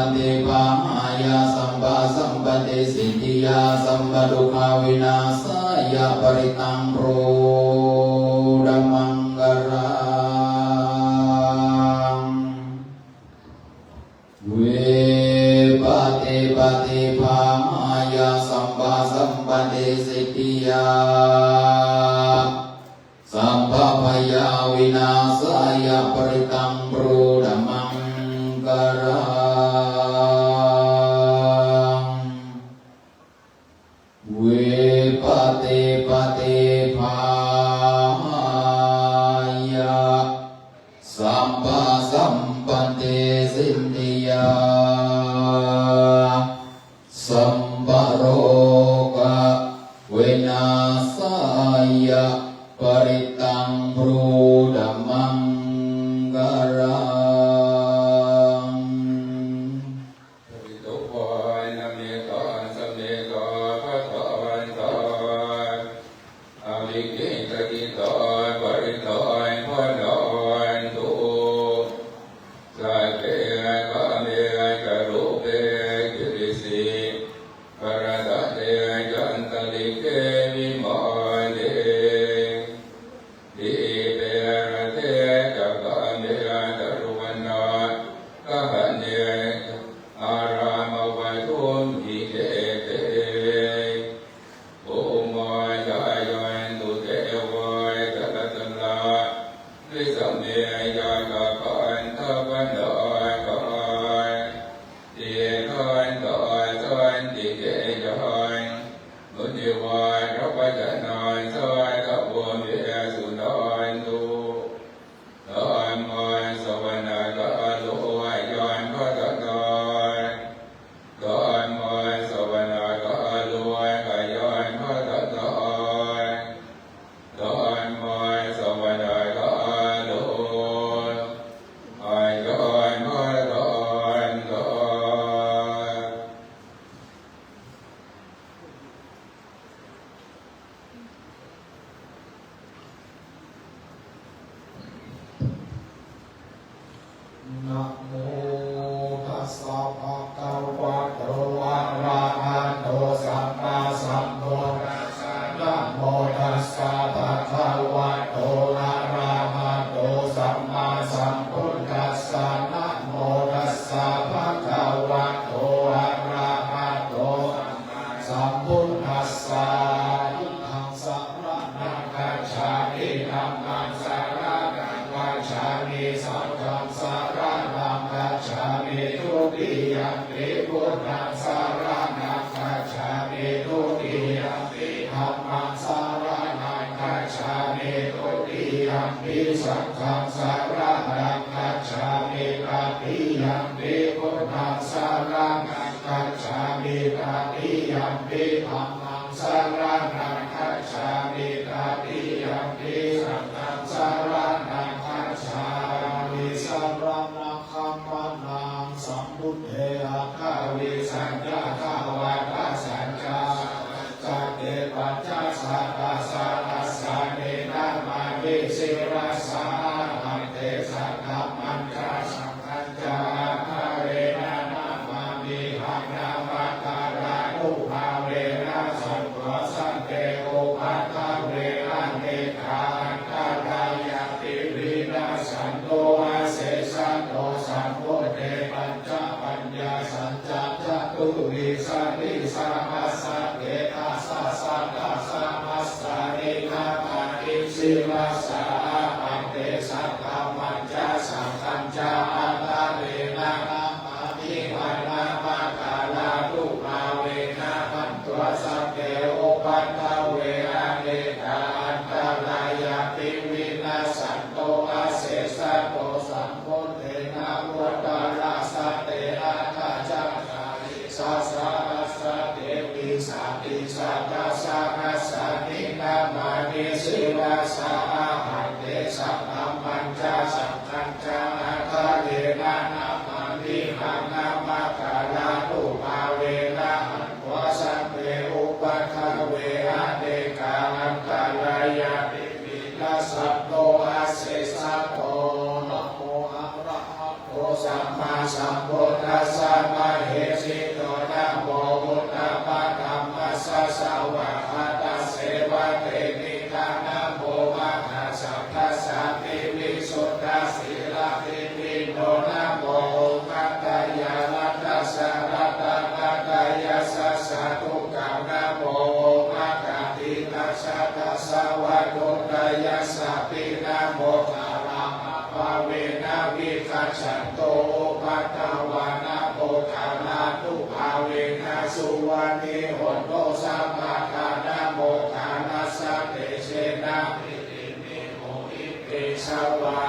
Vipattipaṭibāhāya sabbasambhatiṭṭhiyā sabbadukkhavināsāya parittaṃ brūtha maṅgalaṃ. Vipattipaṭibāhāya sabbasambhatiṭṭhiyā sabbabhayavināsāya parittaṃ brūtha maṅgalaṃ. Vipattipaṭibāhāya sabbasambhatiṭṭhiyā sabbarogavināsāya parittaṃ brūtha maṅgalaṃ. Paritto vā nāmettā sametā bhadantā, avikkhittacittā parittaṃ bhaṇantu. Sagge kāme ca rūpe girisikharataṭe cantalikkhe vimāne, dīpe raṭṭhe ca gāme taruvanagahane arāmavatthumhi khette, bhummā cāyantu devā Dhammaṃ saraṇaṃ gacchāmi. Saṅghaṃ saraṇaṃ gacchāmi. Dutiyampi buddhaṃ saraṇaṃ gacchāmi. Dutiyampi dhammaṃ saraṇaṃ gacchāmi. Dutiyampi saṅghaṃ saraṇaṃ gacchāmi. Tatiyampi buddhaṃ saraṇaṃ gacchāmi. Tatiyampi dhammaṃ saraṇaṃ gacchāmi. Tatiyampi saṅghaṃ saraṇaṃ gacchāmi. Saraṇagamanaṃ sambuddhe aṭṭhavīsañca dvādasañca sahassake pañcasatasahassāni namāmi sirasā ahaṃ. Tesaṃ dhammañca saṅghañca ādarena namāmihaṃ. Namakārānubhāvena hantvā sabbe upaddave, anekā antarāyāpi vinassantu asesato. Sambuddhe pañcapaññāsañca catuvīsatisahassake dasasatasahassāni namāmi sirasā ahaṃ. Tesaṃ dhammañca saṅghañca ādarena namāmihaṃ. Namakārānubhāvena hantvā sabbe upaddave, anekā antarāyāpi vinassantu asesato. Sambuddhe navuttarasate aṭṭhacattāḷī sasahassake vīsatisatasahassāni namāmi sirasā ahaṃ. Tesaṃ dhammañca saṅghañca ādarena namāmihaṃ. Namakārānubhāvena hantvā sabbe upaddave, anekā antarāyāpi vinassantu asesato. Namo arahato sammāsambuddhassa mahesino. Namo uttamadhammassa svākkhātasseva tenidha. Namo mahāsaṅghassāpi visuddhasīladiṭṭhino. Namo omātyāraddhassa ratanattayassa sādhukaṃ. Namo omakātītassa tassa vatthuttayassapi. Namokārappabhāvena vigacchantu upaddavā. Namokārānubhāvena suvatthi hotu sabbadā. Namokārassa tejena vidhimhi homi tejavā.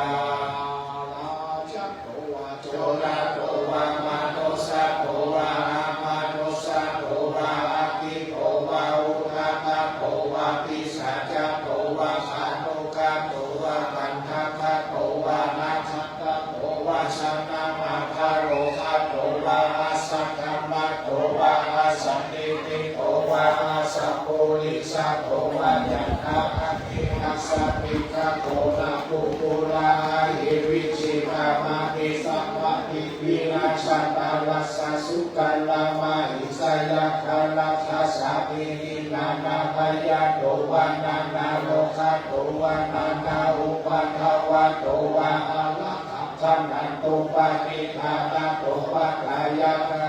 Rājato vā corato vā manussato vā amanussato vā aggito vā udakato vā pisācato vā khāṇukato vā kaṇṭakato vā nakkhattato vā janamāgarogatato vā asaṅkammato vā asandiṭṭhito vā asappurisato vā yathāraṇi asappikkhatonakukulā ahi vicchikā maṇisappaṭi vīrajjatarassa sūkarā mahīsā yakkhā rakkhasādīhi nānābhayato vā nānārogato vā nānāupaddavato vā ārakkhaṃ gaṇhantu paṇidhā. Tato vā kāyakā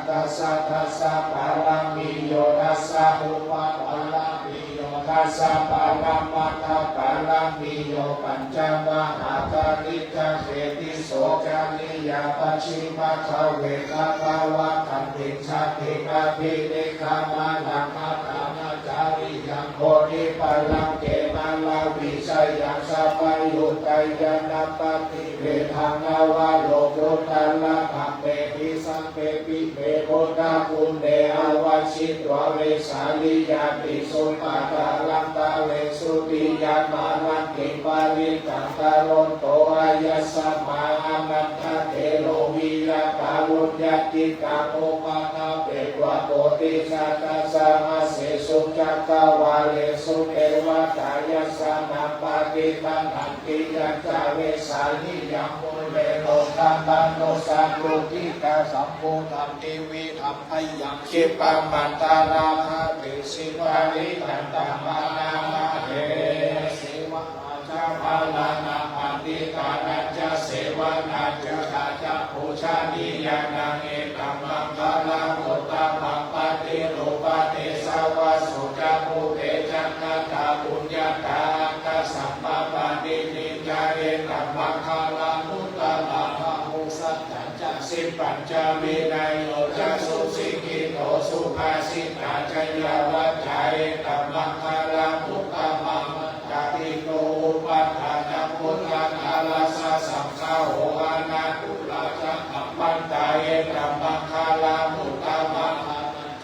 tassa dasapāramiyo dasarūpapāramiyo dasaparamatthapāramiyo pañcamahākāricchake tisso cariyā pacchimaggave gabbhāvakkantiṃ jātiṃ abhinikkhamanaṃ atthānacariyaṃ bodhipallaṅke māravijayaṃ sabbaññutañāṇappaṭivedhaṃ navalokuttaradhamme tisaṅ khepi me buddhaguṇe āvajjitvā vesāliyā tīsu pākārantaresu tiyāmarattiṃ parittaṃ karonto āyasmā ānandatthero viya kāruññacittaṃ upaṭṭhapetvā koṭisatasahassesu cakkavāḷesu devatā yassanā paṭiggaṇhanti yañca vesāliyaṃ pure lokadhātu saṅkuddhikā sambodhati vividhambhayaṃ khippamantaradhāpesi parittaṃ tamhā nāma he. Sevanā ca bālānaṃ paṇḍitānañca sevanā ca yathā pūjanīyānaṃ etammaṅgalamuttamaṃ. Paṭirūpadesavāso ca pubbe ca katapuññatā attasammā pañca vinayo ca susikkhito subhāsitā ca yā vācā etam maṅgalam uttamaṃ. Mātāpituupaṭṭhānaṃ puttadārassa saṅgaho anākulā ca kammantā etam maṅgalam uttamaṃ.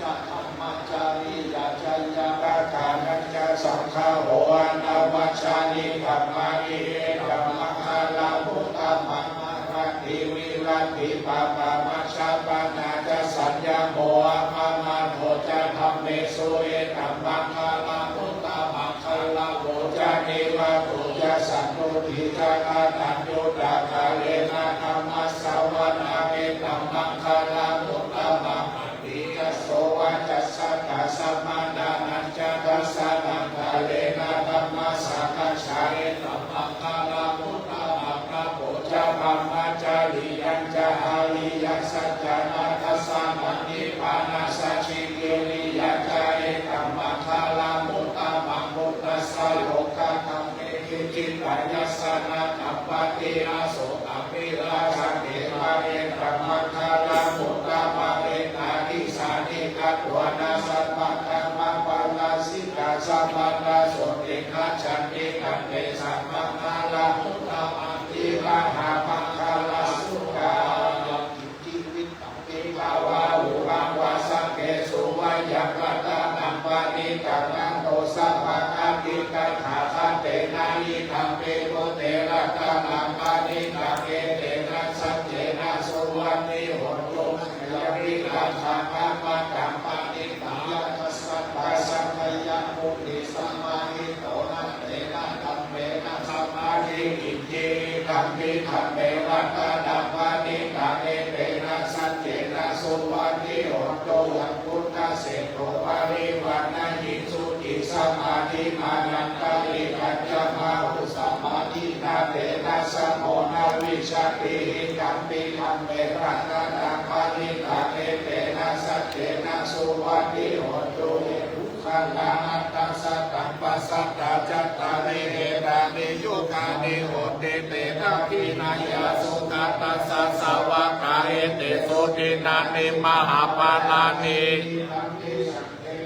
Dānañca dhammacariyā ca ñātakānañca saṅgaho anavajjāni kammāni etam maṅgalam uttamaṃ. Āratī viratī pāpā majjapānā ca saññamo appamādo ca dhammesu etam maṅgalam uttamaṃ. Gāravo ca nivāto ca santuṭṭhī ca kataññutā kālena dhammassavanaṃ etam maṅgalam uttamaṃ. Khantī ca sovacassatā samaṇānañca dassanaṃ kālena dhammasākacchā etam maṅgalam uttamaṃ. Tapo ca brahmacariyañca ariyasaccāna dassanaṃ nibbānasacchikiriyā ca etam maṅgalam uttamaṃ. Phuṭṭhassa lokadhammehi cittaṃ yassa na kampati asokaṃ virajaṃ khemaṃ etam maṅgalam uttamaṃ. Etādisāni katvāna sabbatthamaparājitā sabbattha sotthiṃ gacchanti tan tesaṃ maṅgalam uttamanti. Mahāmaṅgalasuttaṃ. Yaṅkiñci vittaṃ idha vā huraṃ vā saggesu vā yaṃ ratanaṃ paṇītaṃ natthi samaṃ atthi tathāgatena idampi buddhe ratanaṃ paṇītaṃ etena saccena suvatthi hotu. Yaṃ idha dhammaṃ ratanaṃ paṇītaṃ yadajjhagā sakyamunī samāhito na tena dhammena samatthi kiñci idampi dhamme ratanaṃ paṇītaṃ etena saccena suvatthi hotu. Yaṃ buddhaseṭṭho parivaṇṇayī suciṃ samādhimānantarikañca bāhusamādhinā tena samo na vijjati idampi dhamme ratanaṃ paṇītaṃ etena saccena suvatthi hotu. Ye puggalā aṭṭha sataṃ pasatthā cattāri etāni yugāni honti te dakkhiṇeyyā sugatassa sāvakā etesu dinnāni mahapphalāni.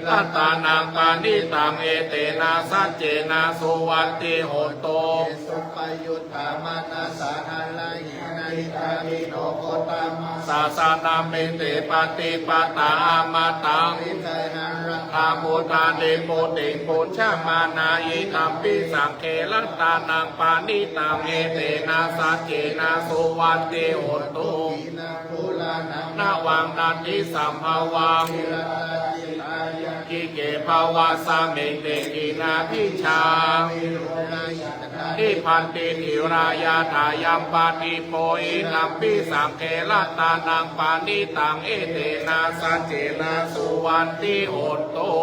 Ratanaṃ paṇītaṃ etena saccena suvatthi hotu. Ye suppayuttā manasā daḷhena nikkāmino gotamasāsanamhi te pattipattā amataṃ vigayha laddhā mudhā nibbutiṃ bhuñjamānā idampi saṅghe ratanaṃ paṇītaṃ etena saccena suvatthi hotu. Navaṃ natthi sambhavaṃ yaṅkiñci bhavasmiṃ te khīṇabījā nibbanti dhīrā yathāyaṃ padīpo idampi saṅghe ratanaṃ paṇītaṃ etena saccena suvatthi hotu.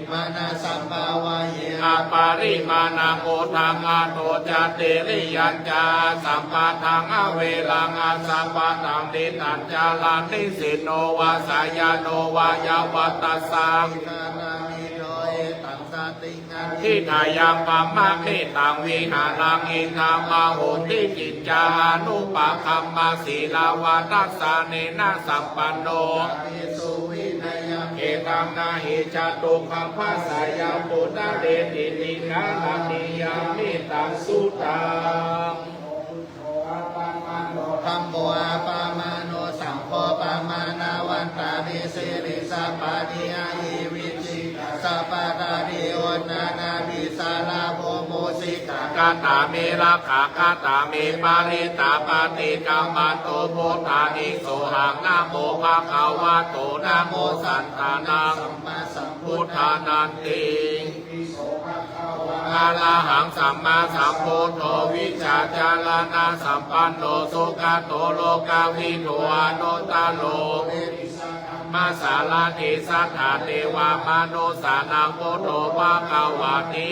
Manasambhāvaye aparimāṇaṃ uddhaṃ adho ca tiriyañca asambādhaṃ averaṃ asapattaṃ. Tiṭṭhañcaraṃ nisinno vā sayāno vā yāvatassa adhiṭṭheyya brahmametaṃ vihāraṃ idhamāhu. Diṭṭhiñca anupagamma sīlavā dassanena sampanno gedhaṃ na hi jātu gabbhaseyyaṃ punaretīti. Karaṇīyam mettaṃ suttaṃ. Dhammo appamāṇo saṅgho pamāṇavantāni sirīsapāni ahi vicchikā sabbadhatthi uṇṇānābhī sarabū mūsikā. Katā me rakkhā katā me parittā paṭikkamantu buddhā isohaṃ namo bhagavato namo sattannaṃ samma sambuddhānanti. Arahaṃ sammāsambuddho vijjācaraṇasampanno sugato lokavidū anuttaro purisadammasārathi satthā devamanussānaṃ buddho bhagavāti.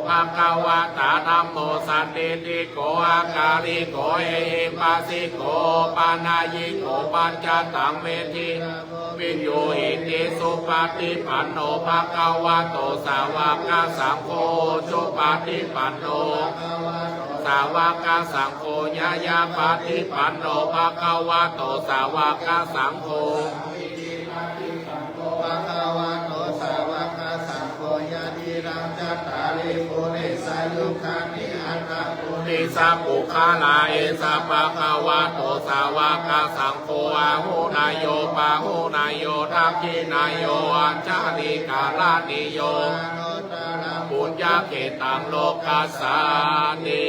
Bhagavatā dhammo sandiṭṭhiko akāliko ehipassiko opanayiko paccattaṃ veditabbo viññūhīti. Supaṭipanno bhagavato sāvakasaṅgho, ujupaṭipanno sāvakasaṅgho, ñāyapaṭipanno bhagavato sāvakasaṅgho, bhagavato sāvakasaṅgho, yadidaṃ cattāri purisayugāni aṭṭha purisapuggalā, esa bhagavato sāvakasaṅgho, āhuneyyo pāhuneyyo dakkhiṇeyyo añjalikaraṇīyo, anuttaraṃ puññakkhettaṃ lokassāti.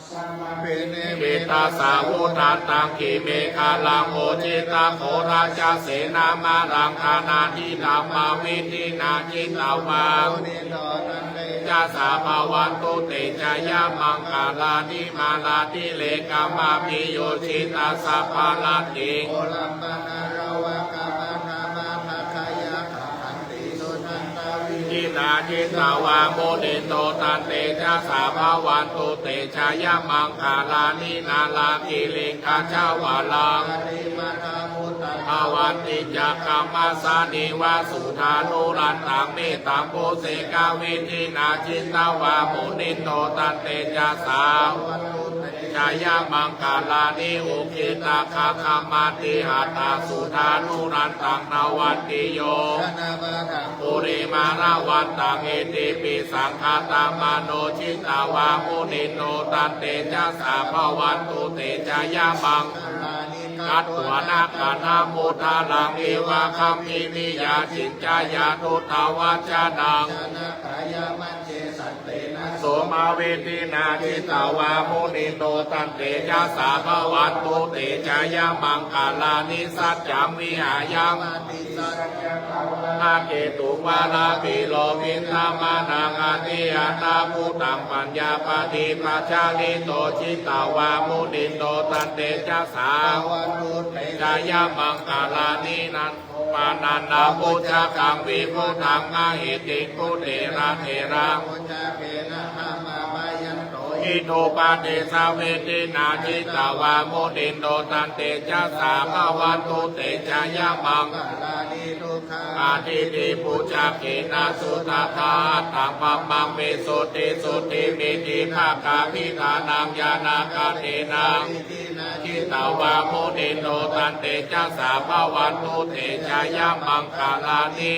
Sabbabuddhānubhāvena vitasāvudhantaṃ, grīmekhalaṃ uditaghorasasenamāraṃ, dānādidhammavidhinā jitavā munindo, tantejasā bhavatu te jayamaṅgalāni. Mārātirekamabhiyujjhitasabbarattiṃ, ghorampanāḷavakamakkhamathaddhayakkhaṃ, khantīsudantavidhinā jitavā munindo, tantejasā bhavatu te jayamaṅgalāni. Nāḷāgiriṃ gajavaraṃ atimattabhūtaṃ, dāvaggicakkamasanīva sudāruṇantaṃ, mettambusekavidhinā jitavā munindo, tantejasā bhavatu te jayamaṅgalāni. Ukkhittakhaggamatihatthasudāruṇantaṃ, dhāvantiyojanapathaṅgulimālavantaṃ, iddhībhisaṅkhatamano jitavā munindo, tantejasā bhavatu te jayamaṅgalāni. Katvāna kaṭṭhamudaraṃ iva gabbhinīyā, ciñcāya duṭṭhavacanaṃ janakāyamajjhe, santena somavidhinā jitavā munindo, tantejasā bhavatu te jayamaṅgalāni. Saccaṃ vihāya matisaccakavanaketuṃ, vādābhiropitamanaṃ atiandhabhūtaṃ, paññāpadīpajalito jitavā munindo, tantejasā bhavatu te jayamaṅgalāni. Nandopanandabhujagaṃ vibudhaṃ mahiddhiṃ, puttena therabhujagena damāpayanto, iddhūpadesavidhinā jitavā munindo, tantejasā bhavatu te jayamaṅgalāni. Duggāhadiṭṭhibhujagena sudaṭṭhahatthaṃ, brahmaṃ visuddhijutimiddhibakābhidhānaṃ, ñāṇāgadena vidhinā jitavā munindo, tantejasā bhavatu te jayamaṅgalāni.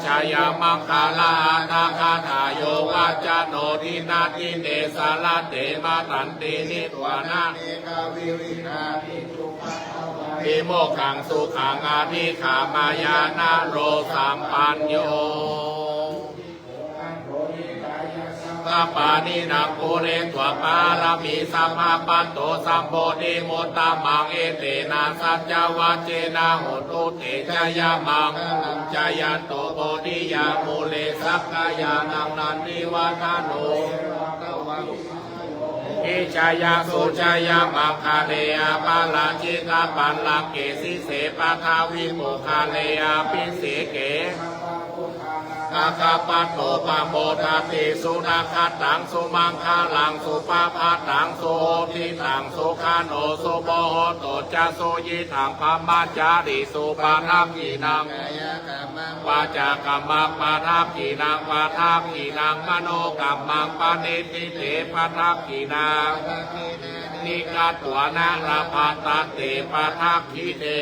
Jayamaṅgalaaṭṭhagāthā, yo vācano dinadine sarate matandī, hitvāna nekavividhāni cupaddavāni, mokkhaṃ sukhaṃ adhigameyya naro sapañño. Sabbapāṇinaṃ pūretvā pāramī sabbā, patto sambodhimuttamaṃ, etena saccavajjena hotu te jayamaṅgalaṃ. Jayanto bodhiyā mūle sakyānaṃ nandivaḍḍhano, jayassu jayamaṅgale aparājitapallaṅke, sīse paṭhavipokkhare abhiseke aggappatto pamodati. Sunakkhattaṃ sumaṅgalaṃ supabhātaṃ suhuṭṭhitaṃ, sukhaṇo sumuhutto ca suyiṭṭhaṃ brahmacārisu, padakkhiṇaṃ kāyakammaṃ vācākammaṃ padakkhiṇaṃ, padakkhiṇaṃ manokammaṃ paṇidhī te padakkhiṇā, padakkhiṇāni katvāna labhantatthe padakkhiṇe.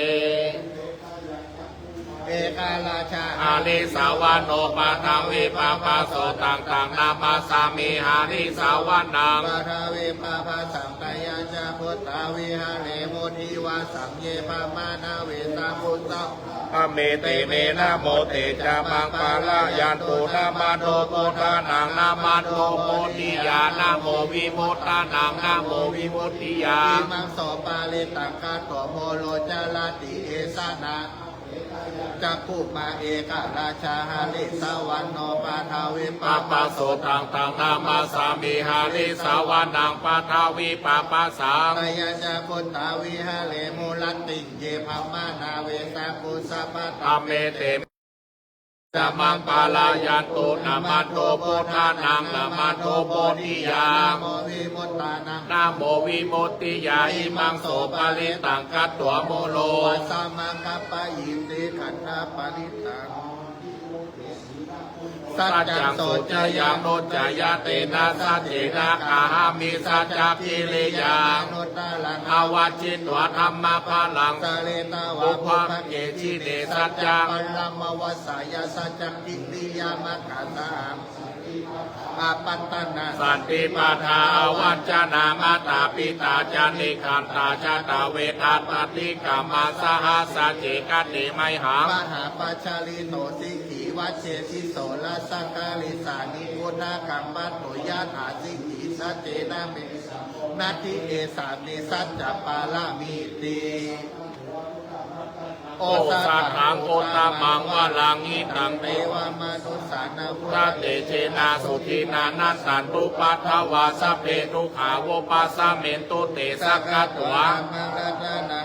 Ekarājā harissavaṇṇo paṭhavippabhāso, taṃ taṃ namassāmi harissavaṇṇaṃ, paṭhavippabhāsaṃ. Tayajja guttā viharemu divā saṃ, ye brāhmaṇā vedagu sabbadhamme, te me namo te ca maṃ pālayantu. Namatthu buddhānaṃ namatthu bodhiyā, namo vimuttānaṃ namo vimuttiyā. Imaṃ so parittaṃ katho moro carati esanā. Cakkhumā ekarājā harissavaṇṇo paṭhavippabhāso, taṃ taṃ namassāmi harissavaṇṇaṃ paṭhavippabhāsaṃ. Tayajja guttā viharemu rattiṃ, ye brāhmaṇā vedagu sabbadhamme, te maṃ pālayantu. Namatthu buddhānaṃ, namatthu bodhiyā, namo vimuttānaṃ, namo vimuttiyā. Imaṃ so parittaṃ katvā moro, vāsamakappayīti khandhaparittaṃ. Saccaṃ soceyyaṃ noceyya, tena saccena kāhāmi saccakiriyaṃ, anuttaraṃ āvajjitvā dhammabalaṃ, saritvā pubbe jine saccaṃ, paramavasāya saccakiriyamakkhasaṃ, apattanā santi padā avañcanā, mātā pitā ca nikkhantā, jātaveda bhātā paṭikkama, saha sacce kati mayhaṃ, mahāpajjalito sikhī, vajjesi soḷasa karīsāni, uṇṇāgaṃ paṭhu yathā sikhī, saccena me natthi, esā me saccapāramīti. Osathaṃ uttamaṃ varaṃ, hitaṃ devamanussānaṃ, buddhatejena sotthinā, nassantupaddavā sabbe, dukkhā vūpasamentu te. Sakkatvā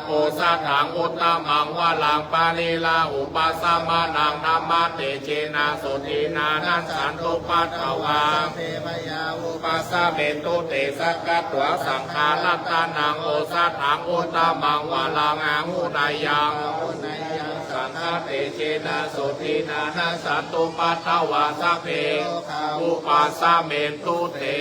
osathaṃ uttamaṃ varaṃ, pariḷāhūpasamanaṃ, dhammatejena sotthinā, nassantupaddavā sabbe, bhayā vūpasamentu te. Sakkatvā saṅgharatanaṃ osathaṃ uttamaṃ varaṃ, āhuneyyaṃ pāhuneyyaṃ, saṅghatejena sotthinā, nassantupaddavā sabbe, rogā vūpasamentu te.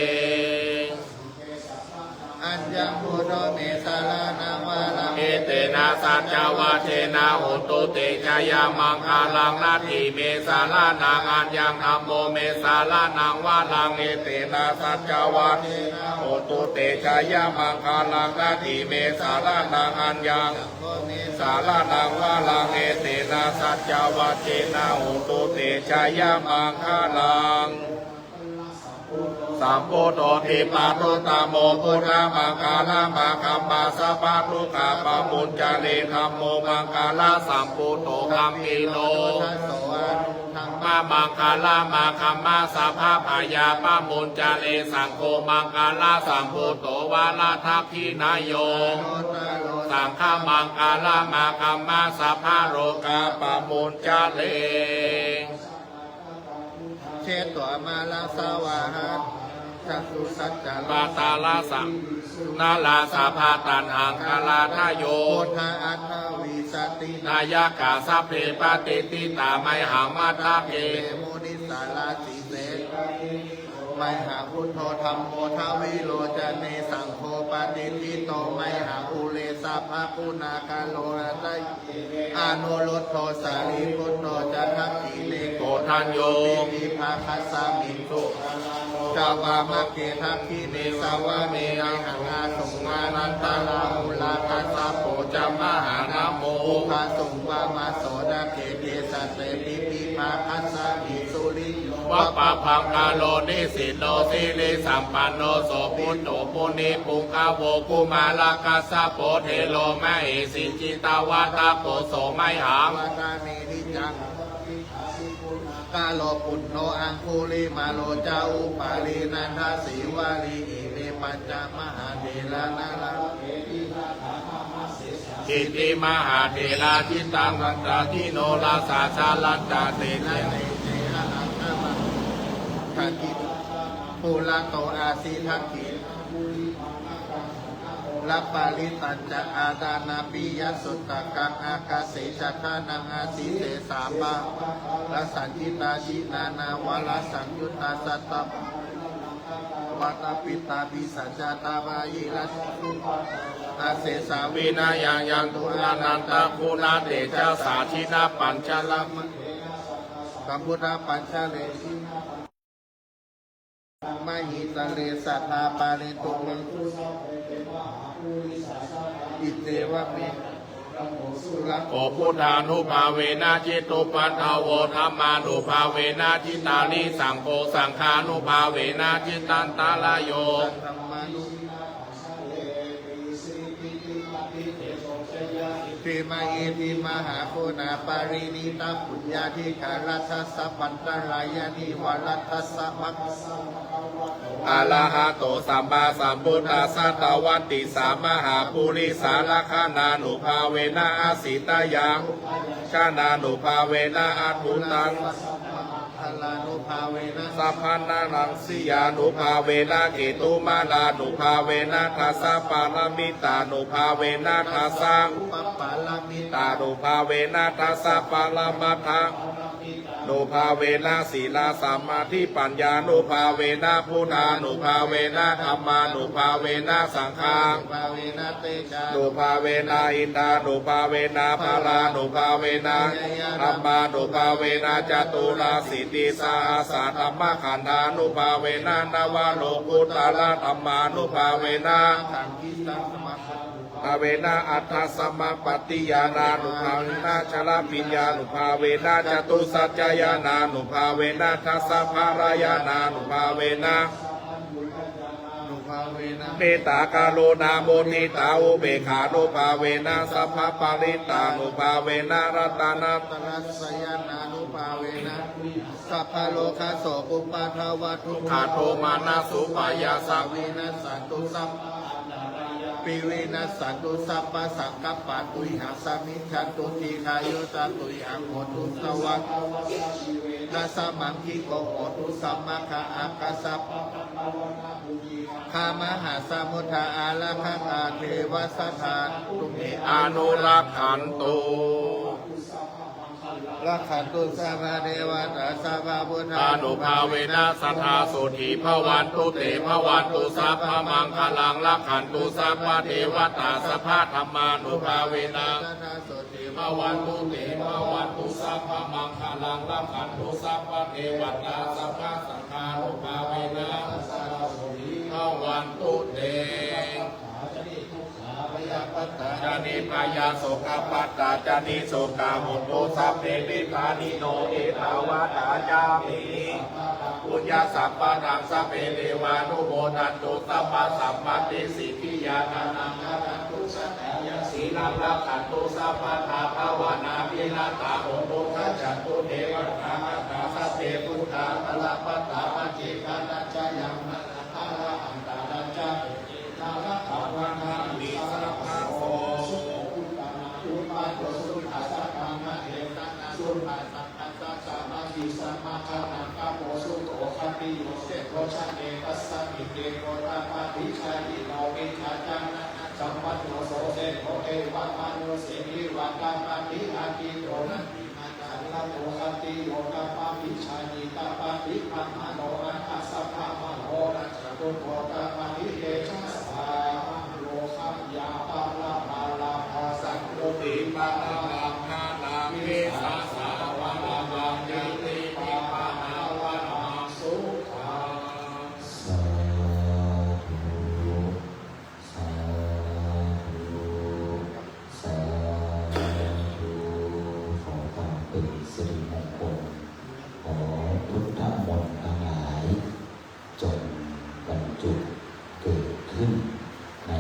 Aññaṃ buddho me saraṇaṃ varaṃ, etena saccavajjena hotu te jayamaṅgalaṃ. Natthi me saraṇaṃ aññaṃ, dhammo me saraṇaṃ varaṃ, etena saccavajjena hotu te jayamaṅgalaṃ. Natthi me saraṇaṃ aññaṃ, saṅgho me saraṇaṃ varaṃ, etena saccavajjena hotu te jayamaṅgalaṃ. Sambuddho dvippañcuttamo, buddhamaṅgalamāgamma, sabbadukkhā pamuñcare. Dhammo maṅgalasambhūto gambhīro, dhammamaṅgalamāgamma, sabbabhayā pamuñcare. Saṅgho maṅgalasambhūto, varadakkhiṇeyyo, saṅghamaṅgalamāgamma, sabbarogā pamuñcare. Chetvā māraṃ savāhanaṃ, catusaccālamahiddhikā, nārāsabhā taṇhaṅkarādayo, buddhā aṭṭhavīsati nāyakā, sabbe patiṭṭhitā mayhaṃ matthake. Te munissarā sīse, mayhaṃ buddho dhammo dvilocane, saṅgho patiṭṭhito mayhaṃ ure sabbaguṇākaro. Hadaye anuruddho sārīputto ca, dakkhiṇe koṇḍañño piṭṭhibhāgasmiṃ, supaṇṇo ca vāmake. Dakkhiṇe savāme mayhaṃ āsuṃ ānandarāhulā, kassapo ca mahānāmo ubhāsuṃ vāmasotake. Kesante piṭṭhibhāgasmiṃ suriyo va pabhaṅkaro, nisinno sirisampanno sobhito munipuṅgavo. Kumārakassapo thero mahesī cittavādako, so mayhaṃ vadane niccaṃ āsuṃ guṇākaro. Puṇṇo aṅgulimālo ca upālī nandasīvalī, ime pañca mahātherā nalāṭe diṭṭhi mahātherā, jitavanto jinorasā, jalantā sīlatejena, aṅgamaṅgesu gayhābhī. Purato āsi dakkhiṇe aṅgulimālakaṃ, dhajaggaṃ anābhiparittañca, āṭānāṭiyasuttakaṃ, ākāse chadanaṃ āsi sesā pākārasaṇṭhitā. Jinānāvarasaṃyuttā sattappākāralaṅkatā, vātapittādisañjātā bāhirajjhattupaddavā, asesā vinayaṃ yantu anantaguṇatejasā. Jinapañjaramajjhe asammāsambuddhapañjare, mahītale sadā pālentu maṃ jinapañjaramajjhe, mahāpurisāsabhā iccevamanto surakkho. Buddhānubhāvena jitupaddavo, dhammānubhāvena jitārisaṅgho, saṅghānubhāvena jitantarāyo, saddhammānubhāvena jayasiddhi siri Iddhimhi iddhimahāguṇāparinitapuññādhikāraddhassa pāṇātiyānīva laddhassa magga arahato sammāsambuddhassa dvattiṃsamahāpurisalakkhaṇānubhāvena asītyānubyañjanānubhāvena aṭṭhutā sabbamangalānubhāvena sabbanāraññiyānubhāvena ketumālānubhāvena dasapāramitānubhāvena dasaupapāramitānubhāvena dasaparamatthā nubhāvena sīlasamādhipaññānubhāvena buddhānubhāvena dhammānubhāvena saṅghānubhāvena indānubhāvena balānubhāvena dhammānubhāvena caturāsītisahassadhammakkhandhānubhāvena navalokuttaradhammānubhāvena bhāvena aṭṭhasamāpattiyānānubhāvena chaḷabhiññānubhāvena catusaccañānānubhāvena dasabalañānānubhāvena mettākaruṇāmuditāupekkhānubhāvena sabbaparittānubhāvena ratanattayasaraṇānubhāvena sabbarogasokupaddavadukkhadomanassupāyāsā vinassantu sabba antarāyāpi vinassantu sabbasaṅkappā tuyhaṃ samijjhantu dīghāyutā tuyhaṃ hotu sabbadevā samaṅgiko hotu samagga ākāsapabbatavanabhūmigaṅgāmahāsamuddā ārakkhakā devā sadā tumhe anurakkhantu. Rakkhantu sabbadevatā sabbabuddhānubhāvena sadā sotthī bhavantu te. Bhavatu sabbamaṅgalaṃ rakkhantu sabbadevatā sabbadhammānubhāvena sadā sotthī bhavantu te. Bhavatu sabbamaṅgalaṃ rakkhantu sabbadevatā sabbasaṅghānubhāvena sadā sotthī bhavantu te. Bhayappattā ca nibbhayā sokappattā ca nissokā hontu sabbepi pāṇino. Ettāvatā ca amhehi sambhataṃ puññasampadaṃ sabbe devānumodantu sabbasampattisiddhiyā. Dānaṃ dadantu saddhāya sīlaṃ rakkhantu sabbadā bhāvanābhiratā hontu gacchantu devatāgatā. Sabbe buddhā balappattā paccekānañca yaṃ balaṃ arahantānañca tena rakkhaṃ bandhāmi sabbaso. Sukho uttamaṃ upādo sukhā saddhammadesanā sukhā saṅghassa sāmaggī samaggaṃ tapo sukho khattiyo seṭṭho jane kasmiṃ te gotamaṃ abhijāyino vijjācaraṇasampanno so seṭṭho devamanussena vā taṃ pati ādinno nandi maccharāto khattiyo taṃ pāpijāyi taṃ pati brāhmaṇo aṭṭhassa brāhmaṇo rājā kumbho taṃ pati tejasā mahārohāya paramā lābhā saṅgho vippalamma nānvesāsā paramā ñātibhi paramā sukhaṃ. Sādhu, sādhu, sādhu. ขอความเป็นสิริมงคล ขอพุทธมนต์ทั้งหลาย จงบรรจุเกิดขึ้นใน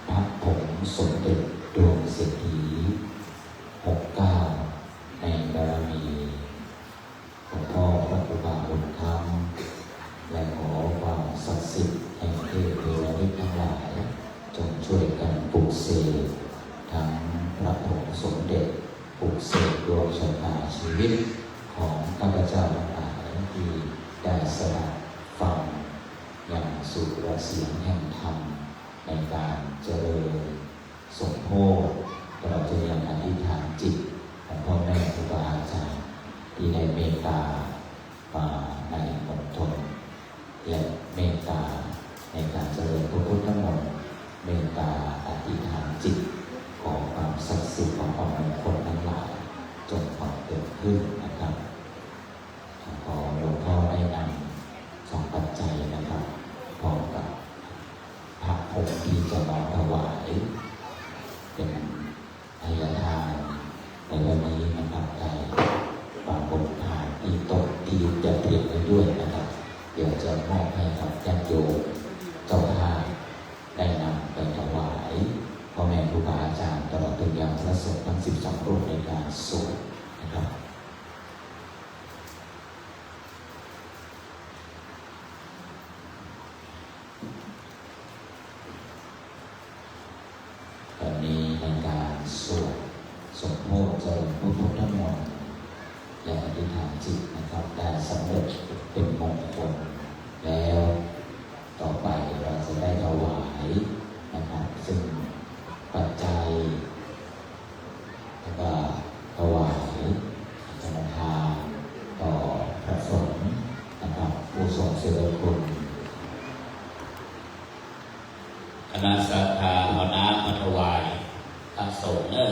พระผงสมเด็จดวงเศรษฐีหกเก้า ในบารมีหลวงพ่อพระครูบาบุญค้ำ และขอความศักดิ์สิทธิ์แห่งเทพเทวานุภาพทั้งหลาย จงช่วยกันปลุกเสกทั้งพระผงสมเด็จ ปลุกเสกดวงชะตาชีวิตของข้าพเจ้าทั้งหลายที่ได้สดับฟังอย่างสุรเสียงแห่งธรรมในการเจริญสมโภช เราจะยังอธิษฐานจิตของพ่อแม่ครูบาอาจารย์ที่ได้เมตตามาในมณฑล และเมตตาในการเจริญพระพุทธมนต์ เมตตาอธิษฐานจิต ขอความศักดิ์สิทธิ์ของความมงคลทั้งหลายจงบังเกิดขึ้นนะครับ ขอหลวงพ่อได้นำสองปัจจัยนะครับ พร้อมกับพระผงที่จะน้อมถวายเป็น ไทยทานในวันนี้นะครับ ได้วางบนพานที่โต๊ะที่จะเตรียมไว้ด้วยนะครับ เดี๋ยวจะมอบให้กับญาติโยมเจ้าภาพได้นำไปถวายพ่อแม่ครู สวดสมโภชน์เจริญพระพุทธมนต์และอธิษฐานจิตนะครับ ได้สำเร็จเป็นมงคลแล้ว ต่อไปเราจะได้ถวายนะครับ ซึ่งปัจจัย แล้วก็ถวายสังฆทานต่อพระสงฆ์นะครับ ผู้ทรงเสด็จคุณ คณะศรัทธาเอาน้ำมาถวายพระสงฆ์เนอะ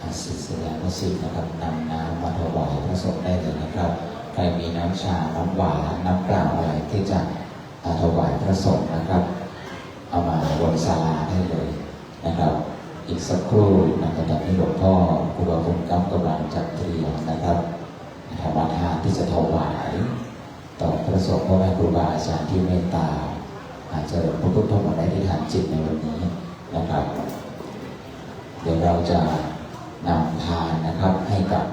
อา ศิษยานุศิษย์นะครับ นำน้ำมาถวายพระสงฆ์ได้เลยนะครับ ใครมีน้ำชา น้ำหวาน น้ำเปล่าอะไรที่จะ อ่า ถวายพระสงฆ์นะครับ เอามาบนศาลาได้เลยนะครับ อีกสักครู่นะครับ ตอนนี้หลวงพ่อครูบาบุญกำกำลังจัดเตรียมนะครับ ธรรมทานที่จะถวายต่อพระสงฆ์พ่อแม่ครูบาอาจารย์ที่เมตตา อาจจะหลวงพระพุทธมนต์ได้อธิษฐานจิตในวันนี้นะครับ เดี๋ยวเราจะนำทานนะครับให้กับ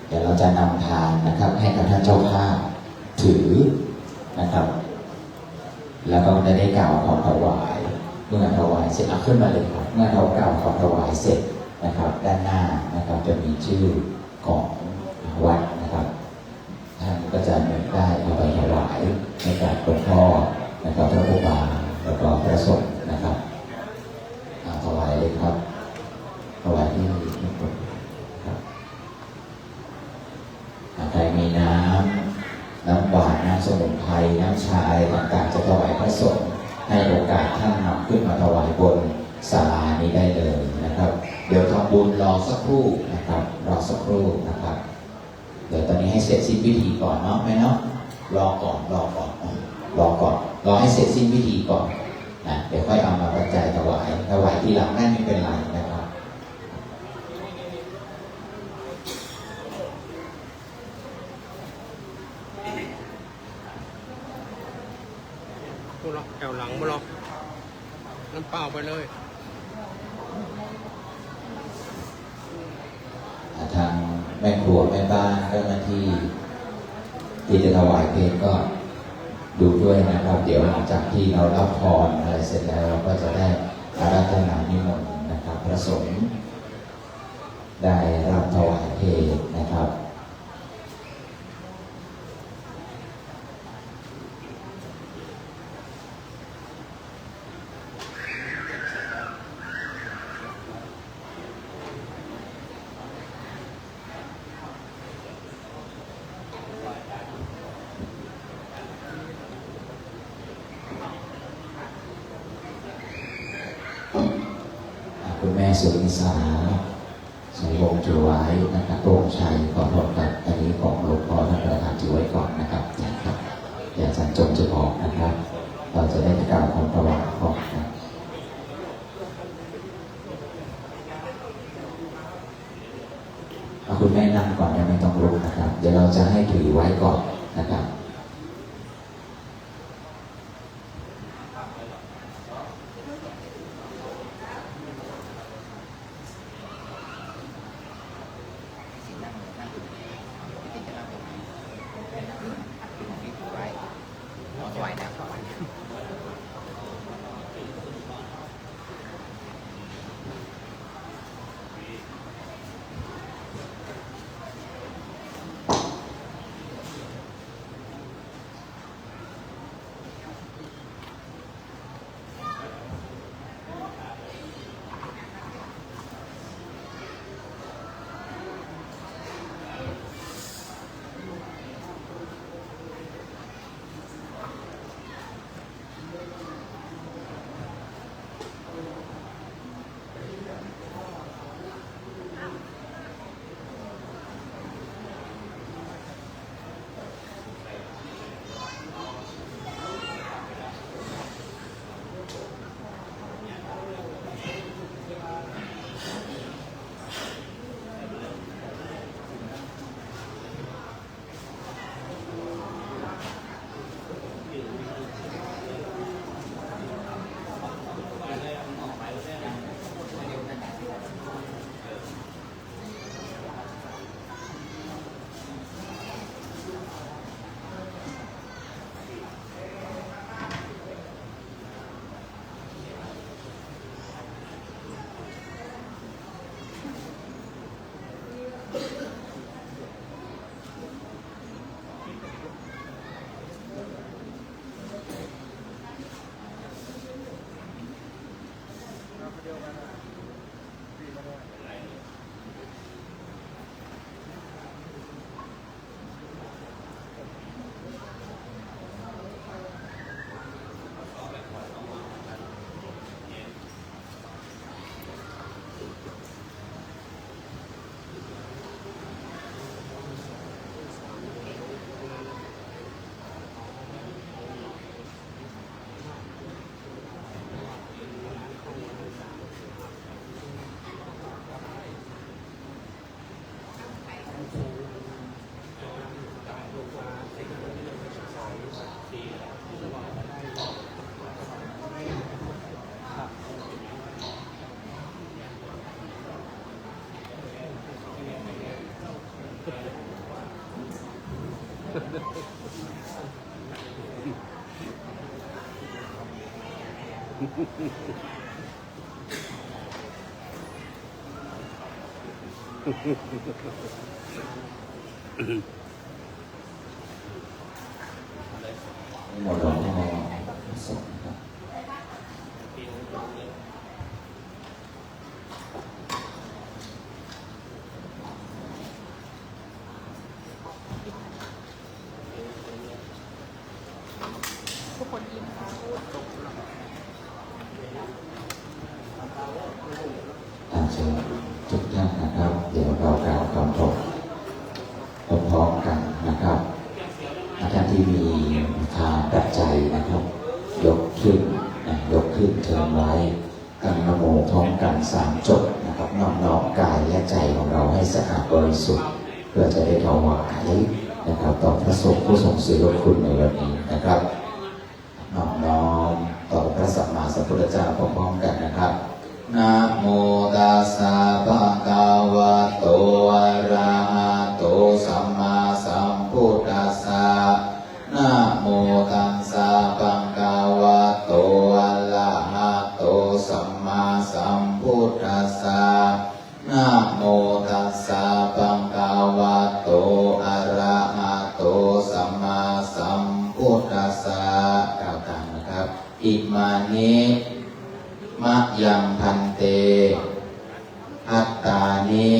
เดี๋ยวเราจะนำทานนะครับ ให้กับท่านเจ้าภาพถือนะครับ แล้วก็ได้ได้กล่าวคำถวาย เมื่อถวายเสร็จ อ่ะ ขึ้นมาเลยครับ เมื่อเรากล่าวคำถวายเสร็จนะครับ ด้านหน้านะครับ จะมีชื่อของวัดนะครับ ท่านก็จะได้เอาไปถวายให้กับหลวงพ่อนะครับ พระครูบา แล้วก็พระสงฆ์นะครับ อ่า ถวายเลยครับ ถวายที่นี่ครับ อ่า ใครมีน้ำ น้ำหวาน น้ำสมุนไพร น้ำชาอะไรต่างๆ จะถวายพระสงฆ์ ให้โอกาสท่านนำขึ้นมาถวายบนศาลานี้ได้เลยนะครับ เดี๋ยวทำบุญรอสักครู่นะครับ รอสักครู่นะครับ เดี๋ยวตอนนี้ให้เสร็จสิ้นพิธีก่อนเนาะแม่เนาะ รอก่อน รอก่อน รอก่อน รอให้เสร็จสิ้นพิธีก่อนนะ เดี๋ยวค่อยเอามาปัจจัยถวาย ถวายทีหลังได้ไม่เป็นไรนะครับ พวกเราแถวหลังพวกเรา น้ำเปล่าไปเลย ทางแม่ครัวแม่บ้านเจ้าหน้าที่ที่จะถวายเพลก็ดูด้วยนะครับ เดี๋ยวหลังจากที่เรารับพรอะไรเสร็จแล้ว เราก็จะได้อาราธนานิมนต์นะครับ พระสงฆ์ได้รับถวายเพลนะครับ แม่สุนิสา ชัยวงศ์ถือไว้นะครับ พระองค์ชัย ขอโทษครับ อันนี้ของหลวงพ่อท่านประธานถือไว้ก่อนนะครับ อย่าสัญจงจะออกนะครับ เราจะได้กล่าวคำถวายก่อนนะ เอาคุณแม่นั่งก่อนนะ ไม่ต้องลุกนะครับ เดี๋ยวเราจะให้ถือไว้ก่อนนะครับ นิมนต์หลวงพ่อพระสงฆ์ครับ ทุกคนยิ้มค่ะ อาจารย์ทุกท่านนะครับ เดี๋ยวเรากล่าวคำถวายพร้อมๆกันนะครับ ท่านที่มีทานปัจจัยนะครับ ยกขึ้นนะ ยกขึ้นเทินไว้ ตั้งนะโมพร้อมกันสามจบนะครับ น้อมน้อมกายและใจของเราให้สะอาดบริสุทธิ์ เพื่อจะได้ถวายนะครับ ต่อพระสงฆ์ผู้ทรงเสรีคุณในวันนี้นะครับ น้อมน้อมต่อพระสัมมาสัมพุทธเจ้าพร้อมๆกันนะครับ Namo tassa bhagavato arahato sammāsambuddhassa. Namo tassa bhagavato arahato sammāsambuddhassa. Namo tassa bhagavato arahato sammāsambuddhassa. กล่าวตามนะครับ Imāni mayaṃ bhante bhattāni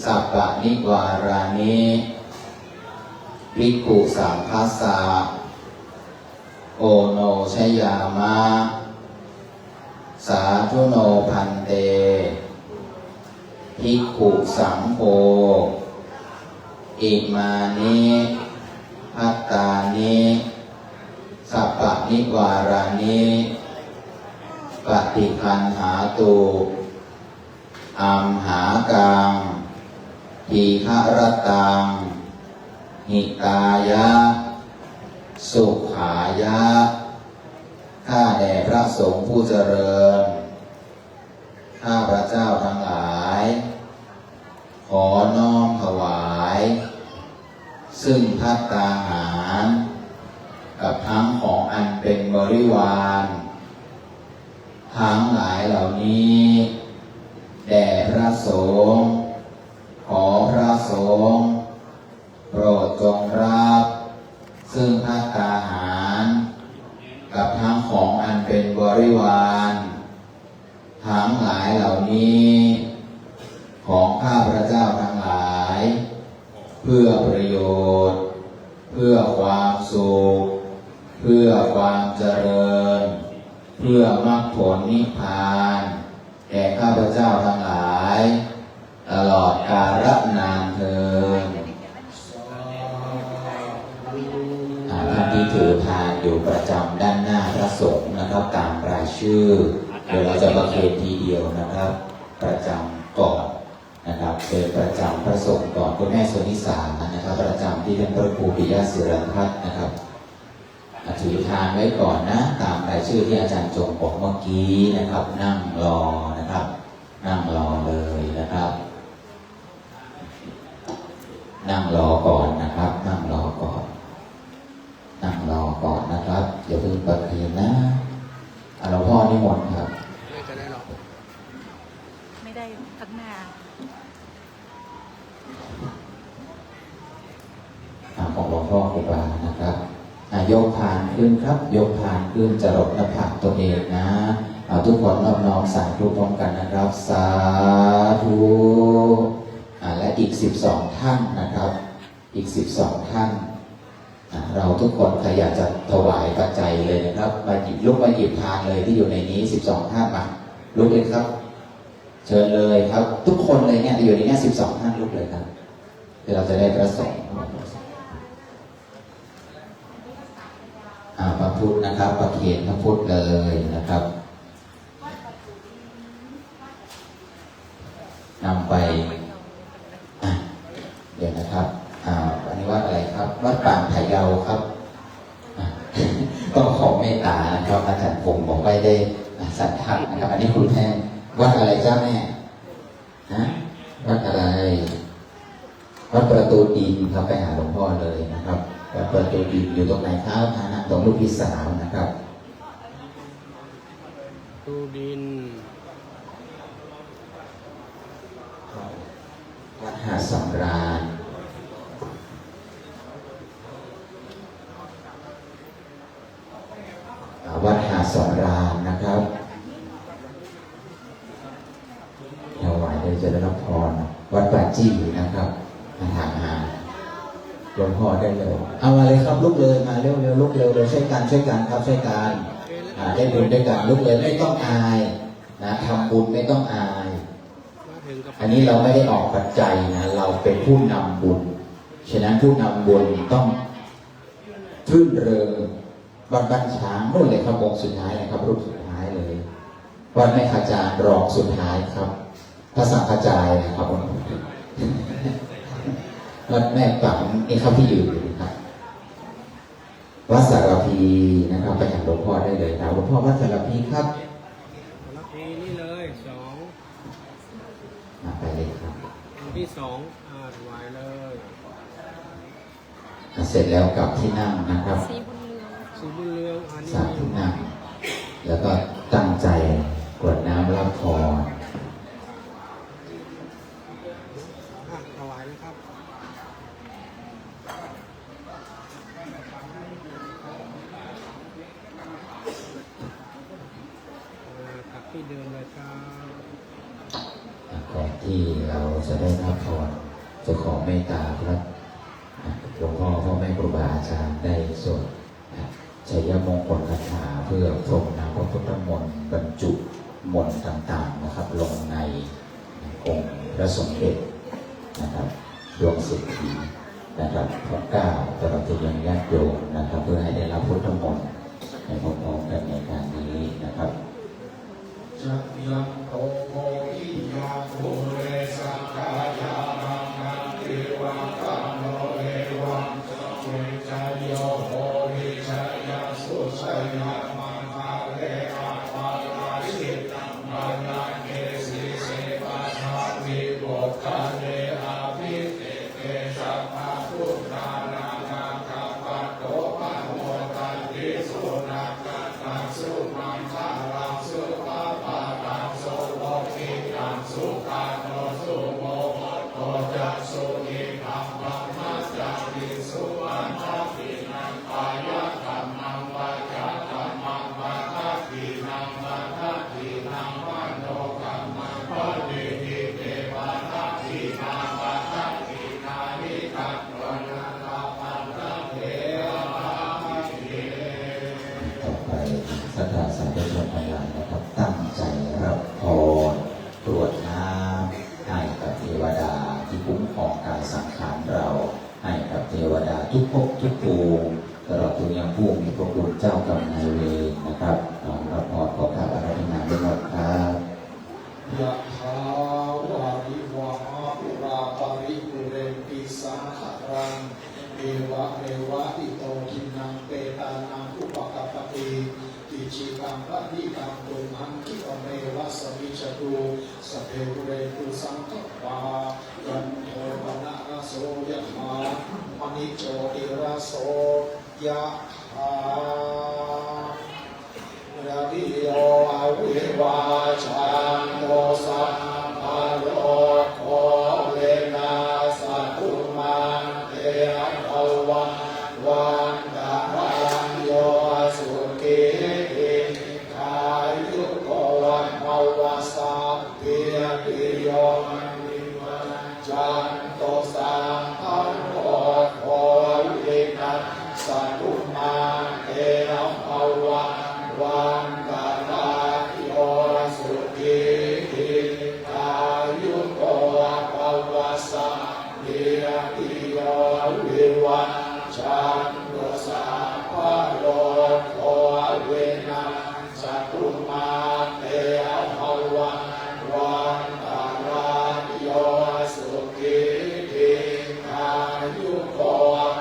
sabbanivārāni bhikkhusaṅghassa oṇojayāma. Sādhu no bhante, bhikkhusaṅgho, imāni bhattāni, sapanivārāni, paṭiggaṇhātu, amhākaṃ, dīgharattaṃ, hitāya, sukhāya. ข้าแต่พระสงฆ์ผู้เจริญ ข้าพระเจ้าทั้งหลาย ขอน้อมถวาย ซึ่งภัตตาหาร กับทั้งของอันเป็นบริวาร ทั้งหลายเหล่านี้ แด่พระสงฆ์ ขอพระสงฆ์ โปรดจงรับ ซึ่งภัตตาหาร กับทั้งของอันเป็นบริวาร ทั้งหลายเหล่านี้ ของข้าพระเจ้าทั้งหลาย เพื่อประโยชน์ เพื่อความสุข เพื่อความเจริญ เพื่อมรรคผลนิพพาน แก่ข้าพเจ้าทั้งหลาย ตลอดกาลนานเทอญ อ่า ท่านที่ถือพานอยู่ประจำด้านหน้าพระสงฆ์นะครับ ตามรายชื่อ เดี๋ยวเราจะประเคนทีเดียวนะครับ ประจำก่อนนะครับ เป็นประจำพระสงฆ์ก่อน คุณแม่สุนิสานะครับ ประจำที่ท่านพระครูปิยะศิรพัฒน์นะครับ อ่ะ ถือพานไว้ก่อนนะ ตามรายชื่อที่อาจารย์จงบอกเมื่อกี้นะครับ นั่งรอนะครับ นั่งรอเลยนะครับ นั่งรอก่อนนะครับ นั่งรอก่อน นั่งรอก่อนนะครับ อย่าเพิ่งประเคนนะ อ่ะ หลวงพ่อนิมนต์ครับ ไม่ได้ข้างหน้า อ่ะ ของหลวงพ่อครูบานะครับ อ่ะ ยกพานขึ้นครับ ยกพานขึ้น จะหลบหน้าผากตัวเองนะ เอาทุกคนนอบน้อมสาธุพร้อมกันนะครับ สาธุ อ่ะ และอีกสิบสองท่านนะครับ อีกสิบสองท่าน อ่ะ เราทุกคนใครอยากจะถวายปัจจัยเลยนะครับ มาหยิบ ลุกมาหยิบพานเลยที่อยู่ในนี้ สิบสองท่านมา ลุกเลยครับ เชิญเลยครับ ทุกคนเลยเนี่ย อยู่ในเนี้ย สิบสองท่าน ลุกเลยครับ เดี๋ยวเราจะได้พระสงฆ์ อ่า พระพุทธนะครับ ประเคนพระพุทธเลยนะครับ นำไป อ่ะ เดี๋ยวนะครับ อ่า อันนี้วัดอะไรครับ วัดปางพะเยาครับ อ่ะ ต้องขอเมตตานะครับ อาจารย์พงศ์บอกไม่ได้ อ่ะ สันทัดนะครับ อันนี้คุณแม่ วัดอะไรเจ้าแม่ ฮะ วัดอะไร วัดประตูดินครับ ไปหาหลวงพ่อเลยนะครับ วัดประตูดินอยู่ตรงไหนครับ ทางนั่งตรงลูกพี่สาวนะครับ ตูดิน วัดหาดสำราญ อ่า วัดหาดสำราญนะครับ ถวายโดยเจริญพร วัดป่าจี้นะครับ มาถามหาหลวงพ่อได้เลย เอามาเลยครับ ลุกเลย มาเร็วๆ ลุกเร็วๆ ช่วยกัน ช่วยกันครับ ช่วยกัน อ่า ได้บุญด้วยกัน ลุกเลย ไม่ต้องอายนะ ทำบุญไม่ต้องอาย อันนี้เราไม่ได้ออกปัจจัยนะ เราเป็นผู้นำบุญ ฉะนั้นผู้นำบุญต้อง รื่นเริง วัดบ้านช้าง นู่นเลยครับ องค์สุดท้ายนะครับ รูปสุดท้ายเลย วัดแม่ขจารย์ รองสุดท้ายครับ พระสังฆจายนะครับ วัดแม่ปังนี่ครับ ที่อยู่อยู่นะครับ วัดสารพีนะครับ ไปหาหลวงพ่อได้เลยนะ หลวงพ่อ วัดสารพีครับ สารพีนี่เลย สอง อ่ะ ไปเลยครับ องค์ที่สอง อ่า ถวายเลย เสร็จแล้วกลับที่นั่งนะครับ สีบุญเรือง สีบุญเรือง อันนี้ สามที่นั่ง แล้วก็ตั้งใจกรวดน้ำรับพร อ่ะ ถวายเลยครับ อ่า กลับที่เดิมเลยครับ ก่อนที่เราจะได้รับพร จะขอเมตตาครับ หลวงพ่อ พ่อแม่ครูบาอาจารย์ได้สวดชัยมงคลคาถา เพื่อพรมน้ำพระพุทธมนต์บรรจุ มนต์ต่างๆนะครับ ลงในองค์พระสมเด็จนะครับ ดวงเศรษฐีนะครับ ทั้งเก้า ตลอดจนยังญาติโยมนะครับ เพื่อให้ได้รับพุทธมนต์ในพร้อมๆกันในการนี้นะครับ Jayanto bodhiyā mūle sakyānaṃ nandivaḍḍhano, evaṃ tvaṃ vijayo hohi jayassu jayamaṅgale, aparājitapallaṅke sīse paṭhavipokkhare, abhiseke sabbabuddhānaṃ aggappatto pamodati. Sunakkhattaṃ sumaṅgalaṃ supabhātaṃ suhuṭṭhitaṃ, sukhaṇo sumuhutto ca suyiṭṭhaṃ brahmacārisu, padakkhiṇaṃ kāyakammaṃ vācākammaṃ padakkhiṇaṃ, padakkhiṇaṃ manokammaṃ paṇidhī te padakkhiṇā, padakkhiṇāni katvāna labhantatthe padakkhiṇe. ต่อไปศรัทธาสาธุชนทั้งหลายนะครับ ตั้งใจรับพร กรวดน้ำให้กับเทวดาที่คุ้มครองกายสังขารเรา ให้กับเทวดาทุกภพทุกภูมิ ตลอดจนยังผู้มีพระคุณเจ้ากรรมนายเวรนะครับ น้อมรับพร ขอกราบอาราธนานิมนต์ครับ Yathā vārivahā pūrā paripūrenti sāgaraṃ, evameva ito dinnaṃ petānaṃ upakappati. Icchitaṃ patthitaṃ tumhaṃ khippameva samijjhatu, sabbe pūrentu saṅkappā, cando paṇṇaraso yathā, maṇi jotiraso yathā. Sabbītiyo vivajjantu, sabbarogo vinassatu, mā te bhavatvantarāyo, sukhī dīghāyuko bhava. Sabbītiyo vivajjantu, sabbarogo vinassatu, mā te bhavatvantarāyo, sukhī dīghāyuko bhava. Sabbītiyo vivajjantu, sabbarogo vinassatu, mā te bhavatvantarāyo, sukhī dīghāyuko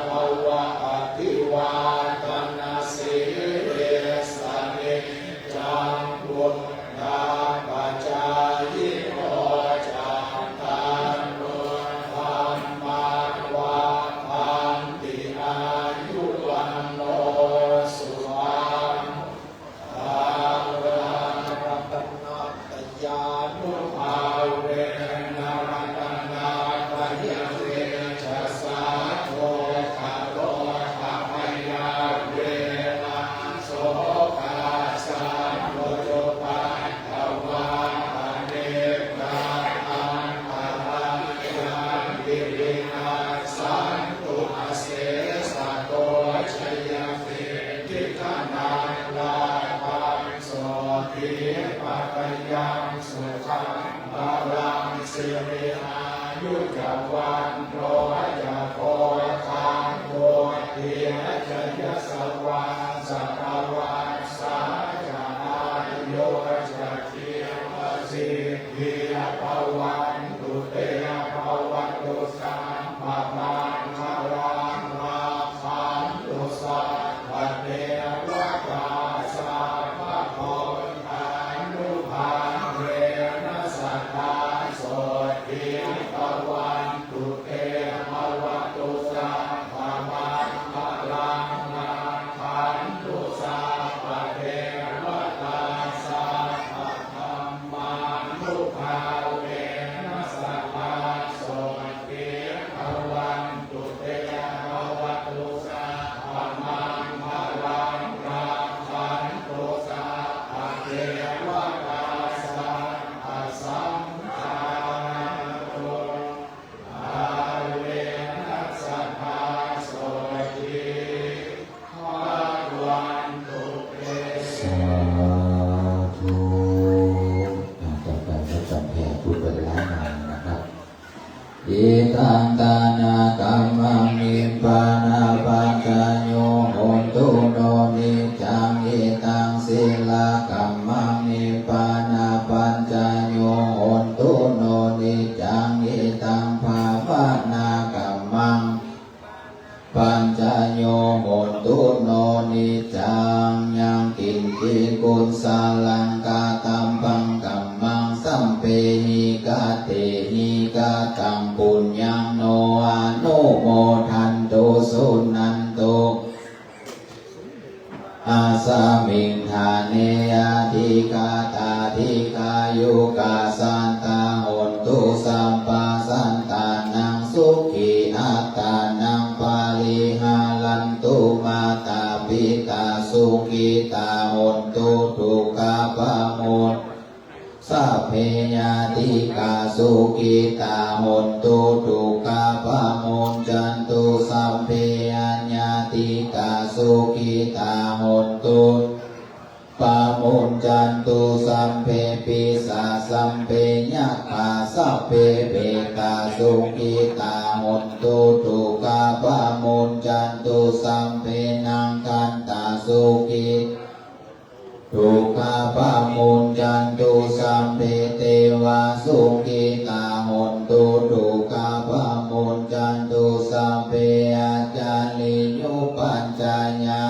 bhava. Abhivādanasīlissa niccaṃ vuḍḍhāpacāyino, cattāro dhammā vaḍḍhanti: āyu vaṇṇo sukhaṃ balaṃ. Ratanattayānubhāvena ratanattayatejasā, dukkharogabhayā verā sokā sattu cupaddavā, anekā antarāyāpi vinassantu asesato. Jayasiddhi dhanaṃ lābhaṃ, sotthi bhāgyaṃ sukhaṃ balaṃ, siri āyu ca vaṇṇo ca, bhogaṃ vuḍḍhī ca yasavā, satavassā ca āyū ca, jīvasiddhī bhavantu te. Bhavatu sabbamaṅgalaṃ, rakkhantu sabbadevatā, sabbabuddhānubhāvena, sadā sotthī bhavantu te. Bhavatu sabbamaṅgalaṃ, rakkhantu sabbadevatā, sabbadhammānubhāvena, sadā sotthī bhavantu te. Bhavatu sabbamaṅgalaṃ, rakkhantu sabbadevatā, sabbasaṅghānu bhāvena, sadā sotthī bhavantu te. Sādhu. Taṃ dānakammaṃ nibbānapaccayo hotu no niccaṃ. Itaṃ sīlakammaṃ nibbānapaccayo hotu no niccaṃ. Itaṃ bhāvanākammaṃ paccayo hotu no niccaṃ. Yaṅkiñci kusalaṃ katabbaṃ kammaṃ sabbehi katehi kataṃ puññaṃ no anumodantu suṇantu. Asmiṃ ṭhāne adhigatā dīghāyukā sattā hontu sabbasattānaṃ sukhī attānaṃ pariharantu. Mātā pitā sukhitā hontu dukkhā pamu sabbe ñātikā sukhitā hontu dukkhā pamuñcantu. Sabbe aññātikā sukhitā hontu pamuñcantu. Sabbe pisā sabbe yakkhā sabbe petā sukhitā hontu dukkhā pamuñcantu. Sabbe nakkhattā sukhitā dukkhā pamuñcantu. Sabbe devā sukhitā hontu dukkhā pamuñcantu. Sabbe ācariyupajjhāyā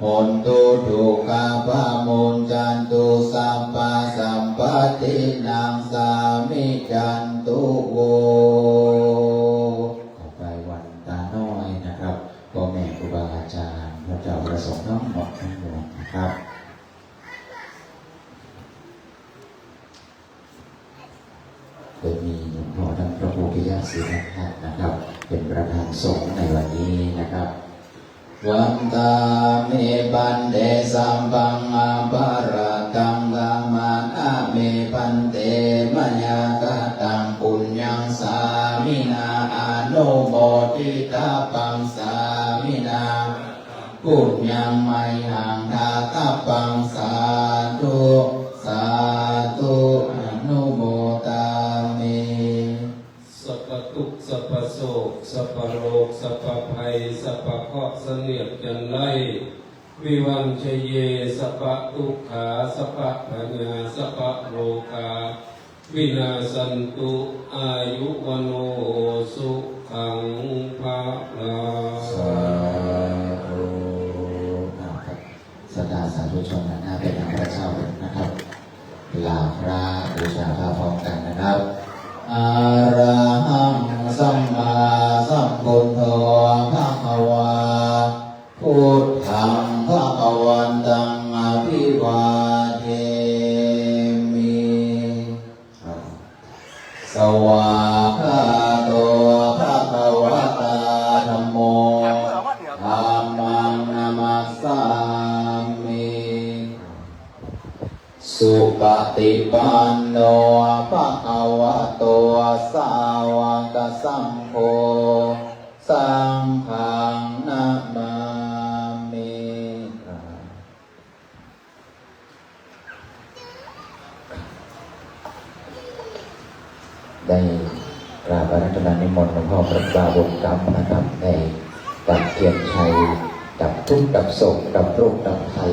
hontu dukkhā pamuñcantu. Sabbasampattināṃ samijjhantu vo. ต่อไปวันตาน้อยนะครับ พ่อแม่ครูบาอาจารย์ พระเจ้าพระสงฆ์ทั้งหมดทั้งมวลนะครับ โดยมีหลวงพ่อท่านพระครูปิยะศิลธาตุนะครับ เป็นประธานสงฆ์ในวันนี้นะครับ Vandāmi bhante sabbaṃ aparādhaṃ khamatha me bhante, mayā kataṃ puññaṃ sāminā anumoditabbaṃ, sāminā puññaṃ mayhaṃ dātabbaṃ, sādhu sādhu anumodāmi. Sabba tukh, sabba sok, sabba rog, sabba bhai, sabba เคราะห์ เสนียดจัญไร vivañjaye, sabba dukkhā, sabba bhayā, sabba rogā vinassantu, āyu vaṇṇo sukhaṃ balaṃ. สาธุ ครับ ศรัทธาสาธุชนหันหน้าไปทางพระเจ้านะครับ ลาพระ บูชาพระพร้อมกันนะครับ Arahaṃ sammāsambuddho bhagavā, buddhaṃ bhagavantaṃ abhivādemi. Svākkhāto bhagavatā dhammo, dhammaṃ namassāmi. Supaṭipanno bhagavato sāvakasaṅgho, saṅghaṃ namāmi. ได้กราบอาราธนานิมนต์หลวงพ่อพระบาบุญกำนะครับ ได้กลับเทียนชัยดับทุกข์ดับโศกดับโรคดับภัย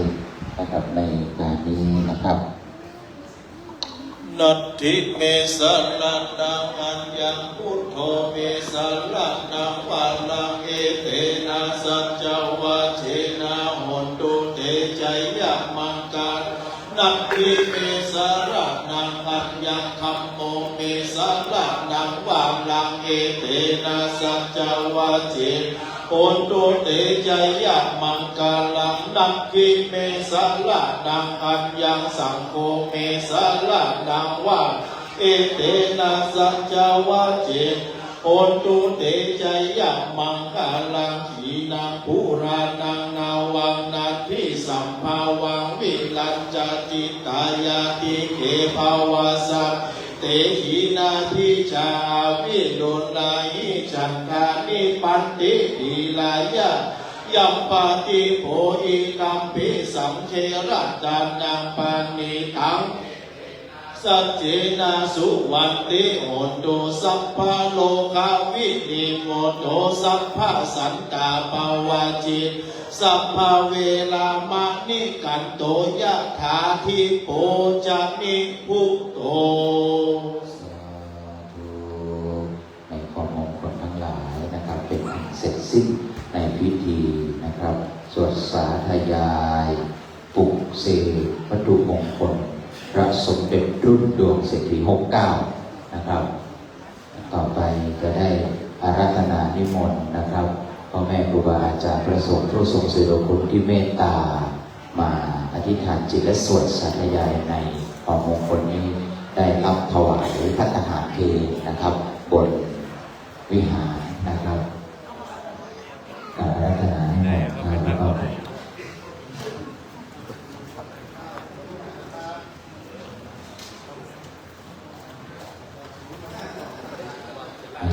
นะครับ ในงานนี้นะครับ Natthi me saraṇaṃ aññaṃ, buddho me saraṇaṃ varaṃ, etena saccavajjena hotu te jayamaṅgalaṃ. Natthi me saraṇaṃ aññaṃ, dhammo me saraṇaṃ varaṃ, etena saccavajjena hotu te jayamaṅgalaṃ. Natthi me saraṇaṃ aññaṃ, saṅgho me saraṇaṃ varaṃ, etena saccavajjena hotu te jayamaṅgalaṃ. Khīṇaṃ purāṇaṃ navaṃ natthi sambhavaṃ, virajacittayādige bhavasate khīṇabījā avirūḷhichandā, nibbanti dhīrā yathāyampadīpo idampi saṅghe ratanaṃ paṇītaṃ saccena suvatthi hotu, sabbarogavinimutto, sabbasantāpavajjito, sabbaveramatikkanto, yathā dīpo ca nibbutto. สาธุ ในความมงคลทั้งหลายนะครับ เป็นอันเสร็จสิ้นในพิธีนะครับ สวดสาธยายปลุกเสกวัตถุมงคล พระสมเด็จรุ่นดวงเศรษฐี หกเก้า นะครับ ต่อไปจะได้อาราธนานิมนต์นะครับ พ่อแม่ครูบาอาจารย์พระสงฆ์ผู้ทรงสิริคุณที่เมตตา มาอธิษฐานจิตและสวดสาธยายในความมงคลนี้ ได้รับถวายภัตตาหารเพลนะครับ บนวิหารนะครับ กราบอาราธนานิมนต์นะครับ แล้วก็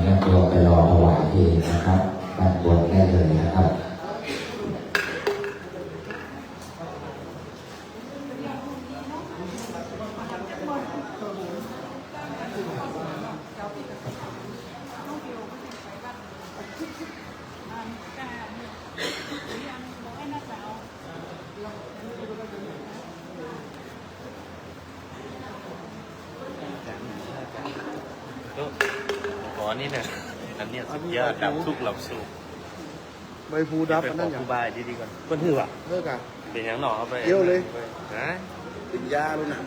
ญาติโยมไปรอถวายเพลนะครับ ด้านบนได้เลยนะครับ อ๋อ นี่นะ อันเนี้ยสุดยอด อันนี้ ดับทุกข์ดับสุข ใบพลูดับ ไปขอ อันนั้น ครูบาดีๆก่อน เพิ่นหื้อว่ะ เลิกอ่ะ เป็นหยังหนอ เอาไป เดี๋ยวเลย นะ เป็นยาแล้วนะ